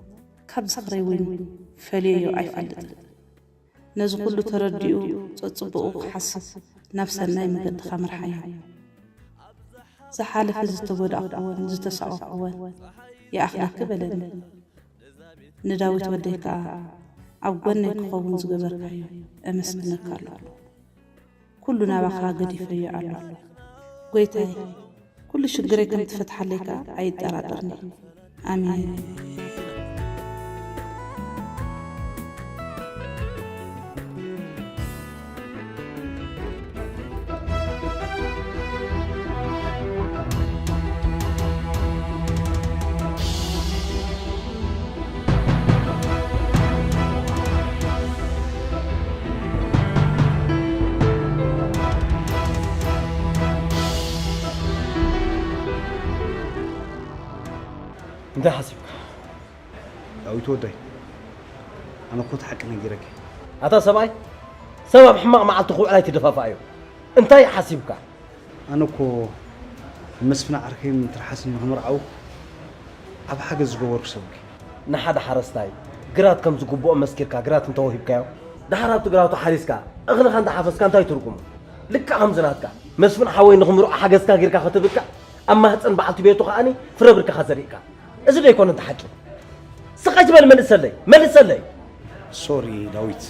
ካብ ዝኽረይ እውን ፈልየዮ ኣይፈልጥን። ነዚ ኩሉ ተረዲኡ ጸጽብቑ ክሓስብ ናብ ሰናይ መገዲ ከመርሓዮ። ዝሓለፈ ዝተጎዳእኩዎን ዝተሳቐኩዎን ይኣኽለኪ በለኒ። ንዳዊት ወደይ ከኣ ኣብ ጎነይ ክኸውን ዝገበርካዮ እመስግነካ ኣለኹ። ኩሉ ናባኻ ገዲፈዮ ኣለኹ። ጎይታይ፣ ኩሉ ሽግረይ ከም ትፈትሓለይ ከኣ ኣይጠራጠርን እየ። ኣሜን። እንታይ ሓሲብካ? ዳዊት ወደይ፣ ኣነ እኮ እቲ ሓቂ ነጊረኪ። ኣታ ሰብኣይ፣ ሰብ ኣብ ሕማቕ መዓልቲ ክውዕል ኣይትደፋፍኣዮ። እንታይ ሓሲብካ? ኣነ እኮ ንመስፍን ዓርከይን ትርሓስን ንኽምርዓው ዓቢ ሓገዝ ዝገበርኩ ሰብ እየ። ንሓደ ሓረስታይ ግራት ከም ዝግብኦ መስኪርካ ግራት እንተወሂብካዮ፣ ደሓር ኣብቲ ግራቱ ሓሪስካ እኽልኻ እንተሓፈስካ እንታይ ትርጉሙ? ልክዕ ከምዚ ናትካ መስፍን ሓወይ ንኽምርዖ ሓገዝካ ጌርካ ክትብልካ ኣብ ማህፀን በዓልቲ ቤቱ ከኣኒ ፍረ ብርክኻ ዘሪእካ። እዚ ዶ ኣይኮነን እቲ ሓቂ? ስቕ ኣይትበል፣ መልሰለይ፣ መልሰለይ። ሶሪ ዳዊት፣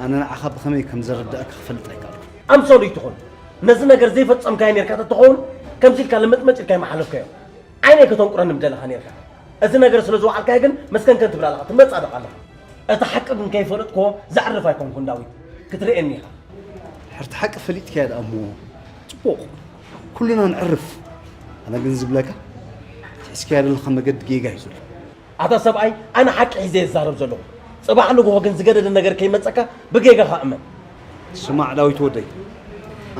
ኣነ ንዓኻ ብኸመይ ከም ዘረድኣካ ክፈልጥ ኣይከኣልኩን። ኣምሶሉ ይትኹን፣ ነዚ ነገር ዘይፈጸምካዮ ኔርካ ተትኸውን፣ ከምዚ ኢልካ ልምጥመጭ ኢልካ ኣይምሓለፍካዮ። ዓይነይ ከተንቁረኒ ምደለኻ ኔርካ። እዚ ነገር ስለ ዝወዓልካዮ ግን መስከንከን ትብል ኣለኻ፣ ትመጻደቕ ኣለኻ። እቲ ሓቂ ግን ከይፈለጥክዎ ዘዕርፍ ኣይኮንኩን ዳዊት፣ ክትርእየኒ ኢኻ። ድሕርቲ ሓቂ ፈሊጥካያ ደኣ እሞ ጽቡቕ፣ ኩልና ንዕርፍ። ኣነ ግን ዝብለካ፣ ትሒዝካያ ዘለኻ መገዲ ጌጋ እዩ ዘሎ። ኣታ ሰብኣይ፣ ኣነ ሓቂ ሒዘ እየ ዝዛረብ ዘለኹ። ጽባሕ ንግሆ ግን ዝገደደ ነገር ከይመጸካ ብጌጋኻ እመን። ስማዕ ዳዊት ወደይ፣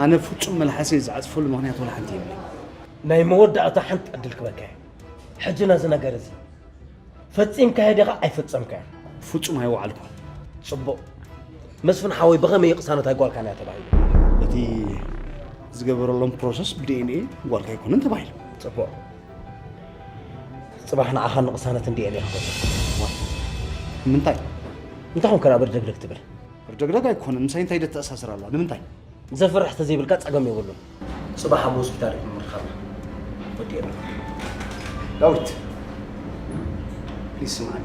ኣነ ፍጹም መልሓሰይ ዝዓጽፈሉ ምኽንያት ወላ ሓንቲ የብለይ። ናይ መወዳእታ ሓንቲ ዕድል ክበካ እየ። ሕጂ ነዚ ነገር እዚ ፈጺምካዮ ዲኻ ኣይፈጸምካዮን? ፍጹም ኣይወዓልኩን። ጽቡቕ። መስፍን ሓወይ ብኸመይ እዩ ቅሳነት ኣይጓልካን እያ ተባሂሉ? እቲ ዝገበረሎም ፕሮሰስ ብዲኤንኤ ጓልካ ኣይኮነን ተባሂሉ። ጽቡቕ። ጽባሕ ንዓኻን ንቅሳነትን ዲኤንኤ ክገብር። ንምንታይ? እንታይ ኮንካ ናብ እርደግደግ ትብል? እርደግደግ ኣይኮነን። ምሳይ እንታይ ደተኣሳስር ኣላ? ንምንታይ? ዘፍርሕ ተዘይብልካ ጸገም የብሉን። ጽባሕ ኣብ ሆስፒታል ኢኹም ምርኻብና። ወዲኤ። ዳዊት፣ ፕሊዝ ስምዓኒ።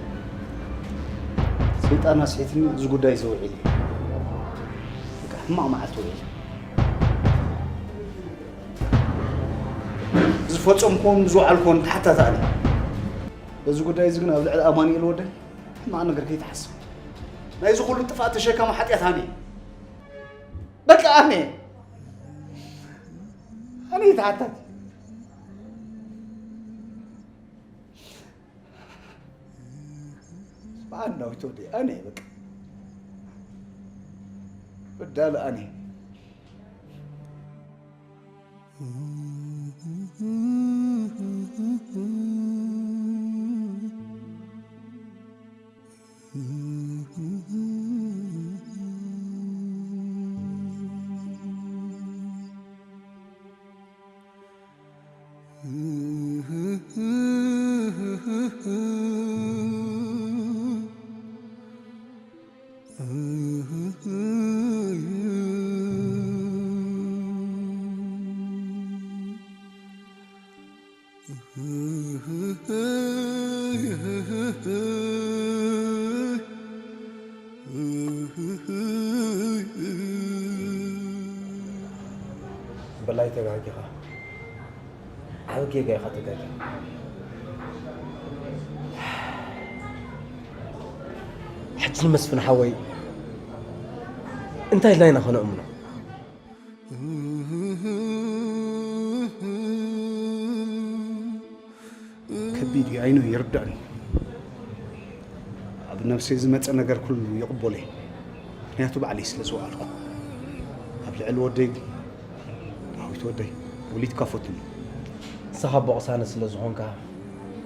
ሰይጣን ኣስሒትኒ እዚ ጉዳይ እዚ ውዒለ። በቃ ሕማቕ መዓልቲ ውዒለ። ዝፈጸምኩዎን ዝወዓልኩዎን ተሓታቲ ኣነ። በዚ ጉዳይ እዚ ግን ኣብ ልዕሊ ኣማኑኤል ወደይ ሕማቕ ነገር ከይትሓስብ። ናይዚ ኩሉ ጥፍኣት ተሸካሚ ሓጢኣት ኣነ እየ። በቃ ኣነ። ኣነ እየ ተሓታቲ። ስምዓኒ ዳዊት ወደይ፣ ኣነ እየ በቃ። በዳሊ ኣነ እየ። በላይ ተጋጊኻ። ዓቢ ጌጋ ኢኻ ተጋጊኻ። እዚ መስፍን ሓወይ እንታይ ኢልና ኢና ከነእምኖ? ከቢድ እዩ፣ ኣይኖ ይርዳእኒ። ኣብ ነብሰይ ዝመፀ ነገር ኩሉ ይቕበሎ እየ፣ ምክንያቱ ባዕለይ ስለ ዝወዓልኩ። ኣብ ልዕሊ ወደይ ግን፣ ዳዊት ወደይ፣ ወሊድካ ፈቱኒ። ንስኻ ኣቦ ቅሳነት ስለ ዝኾንካ፣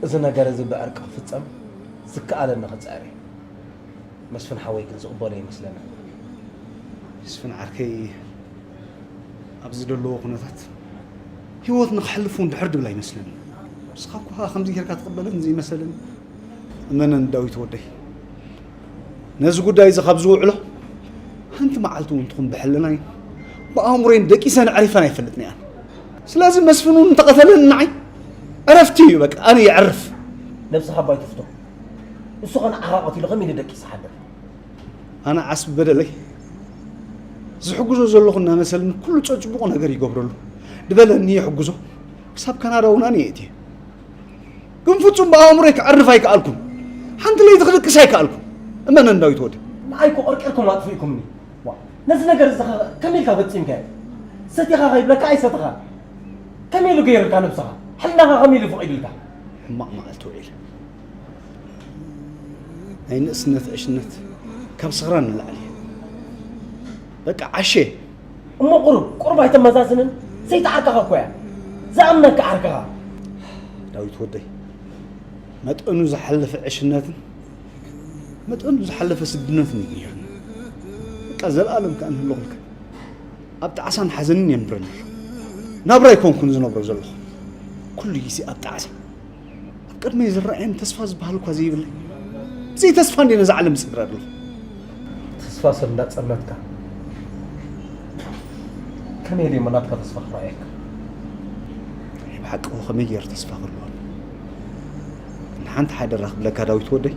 እዚ ነገር እዚ ብዕርቂ ክፍጸም ዝከኣለኒ ክጽዕር እየ። መስፍን ሓወይ ግን ዝቕበሎ ይመስለኒ። መስፍን ዓርከይ ኣብዚ ዘለዎ ኩነታት ህይወት ንክሕልፍ እውን ድሕር ድብል ኣይመስለኒ። ንስኻ እኳ ከምዚ ጌርካ ትቕበለኒ ዘይመሰለኒ። እመነኒ ዳዊት ወደይ፣ ነዚ ጉዳይ እዚ ካብ ዝውዕሎ ሓንቲ መዓልቲ እውን ትኹን ብሕልናይ ብኣእምሮይን ደቂሰን ኣዕሪፈን ኣይፈልጥን እየ። ስለዚ መስፍን እውን እንተቐተለኒ ንዓይ ዕረፍቲ እዩ፣ በቃ ኣነ የዕርፍ። ነብስኻ እባ ኣይትፍቶ። ንሱ ኸ ንዓኻ ቀቲሉ ከመይ ኢሉ ደቂሱ ሓድር? ኣነ ዓስቢ በደለይ ዝሕግዞ ዘለኹ እናመሰለኒ ኩሉ ጸጽቡቑ ነገር ይገብረሉ። ድበለኒ ይሕግዞ። ክሳብ ካናዳ እውን ኣነ የእትየ። ግን ፍጹም ብኣእምሮይ ክዕርፍ ኣይከኣልኩን። ሓንቲ ለይቲ ክድቅስ ኣይከኣልኩን። እመነን ዳዊት ወደ። ንዓይ እኮ ቆርቂርኩም ኣጥፊእኩምኒ። ዋ፣ ነዚ ነገር እዚ ኸ ከመይ ኢልካ ፈጺምካዮ? ሰቲኻ ከይብለካ ኣይሰተኻ። ከመይ ኢሉ ገይርልካ ነብስኻ? ሕልናኻ ከመይ ኢሉ ፈቒድልካ? ሕማቕ መዓልቲ ውዒለ። ናይ ንእስነት ዕሽነት ካብ ስኽራን ንላዕሊ እየ። በቃ ዓሸ። እሞ ቁሩብ ቁሩብ ኣይተመዛዝንን? ሰይቲ ዓርካኻ እኮ እያ። ዝኣምነካ ዓርካኻ። ዳዊት ወደይ፣ መጠኑ ዝሓለፈ ዕሽነትን መጠኑ ዝሓለፈ ስድነትን እዩ ነይሩኒ። በቃ ዘለኣለም ከኣ ንህልኹልካ ኣብ ጣዕሳን ሓዘንን የንብረኒ ኣሎ። ናብራ ኣይኮንኩን ዝነብሮ ዘለኹ። ኩሉ ግዜ ኣብ ጣዕሳ። ኣብ ቅድመይ ዝረኣየን ተስፋ ዝበሃል እኳ ዘይብለይ። ብዘይ ተስፋ እንድየ ነዛ ዓለም ዝጽግራ ዘለኹ። ተስፋ ሰብ እንዳጸልመትካ ከመይ ኢለ እሞ ናትካ ተስፋ ክረኣየካ? ናይ ብሓቂ ከመይ ገይረ ተስፋ ክህልወኒ? ንሓንቲ ሓደራ ክብለካ ዳዊት ወደይ፣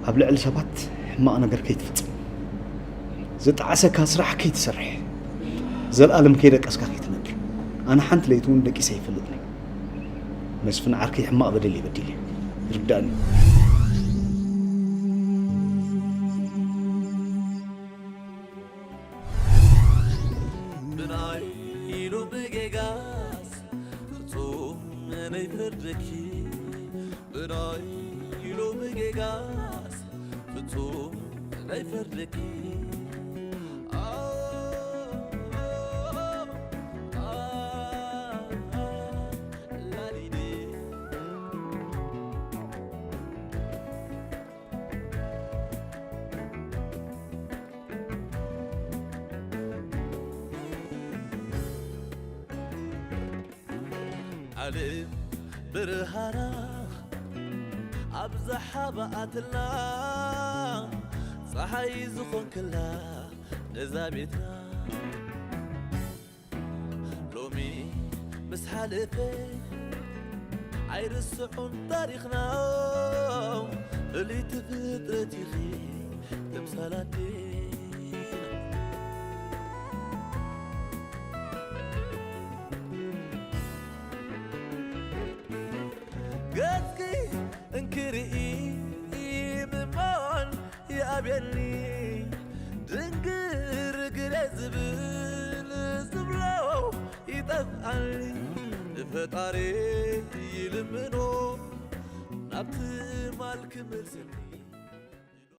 ኣብ ልዕሊ ሰባት ሕማቕ ነገር ከይትፍጽም፣ ዝጠዓሰካ ስራሕ ከይትሰርሕ፣ ዘለኣለም ከይደቀስካ ከይትነብር። ኣነ ሓንቲ ለይቲ እውን ደቂሰ ኣይፈልጥን። መስፍን ዓርከይ ሕማቕ በደል እየ በዲለ። ይርዳእኒ። ብናይ ኢሉ ብጌጋስ ፍጹም ነይፈርደኪ። ብናይ ኢሉ ብጌጋስ ፍጹም ነይፈርደኪ። ላሊዴ ዓለም ብርሃና ኣብዝሓ ብኣትልና፣ ጸሓይ ዝኾንክላ ነዛ ቤትና። ሎሚ ምስ ሓለፈ ኣይርስዑን ታሪኽና፣ ፍልይቲ ፍጥረት ኢኺ ተምሳል ኣዴና። ገጽኪ እንክርኢ ምማን ይኣብየኒ፣ ድንግርግረ ዝብል ዝብሎ ይጠፍኣኒ። ንፈጣሪ ይልምኖ ናብ ትማል ክምልሰኒ።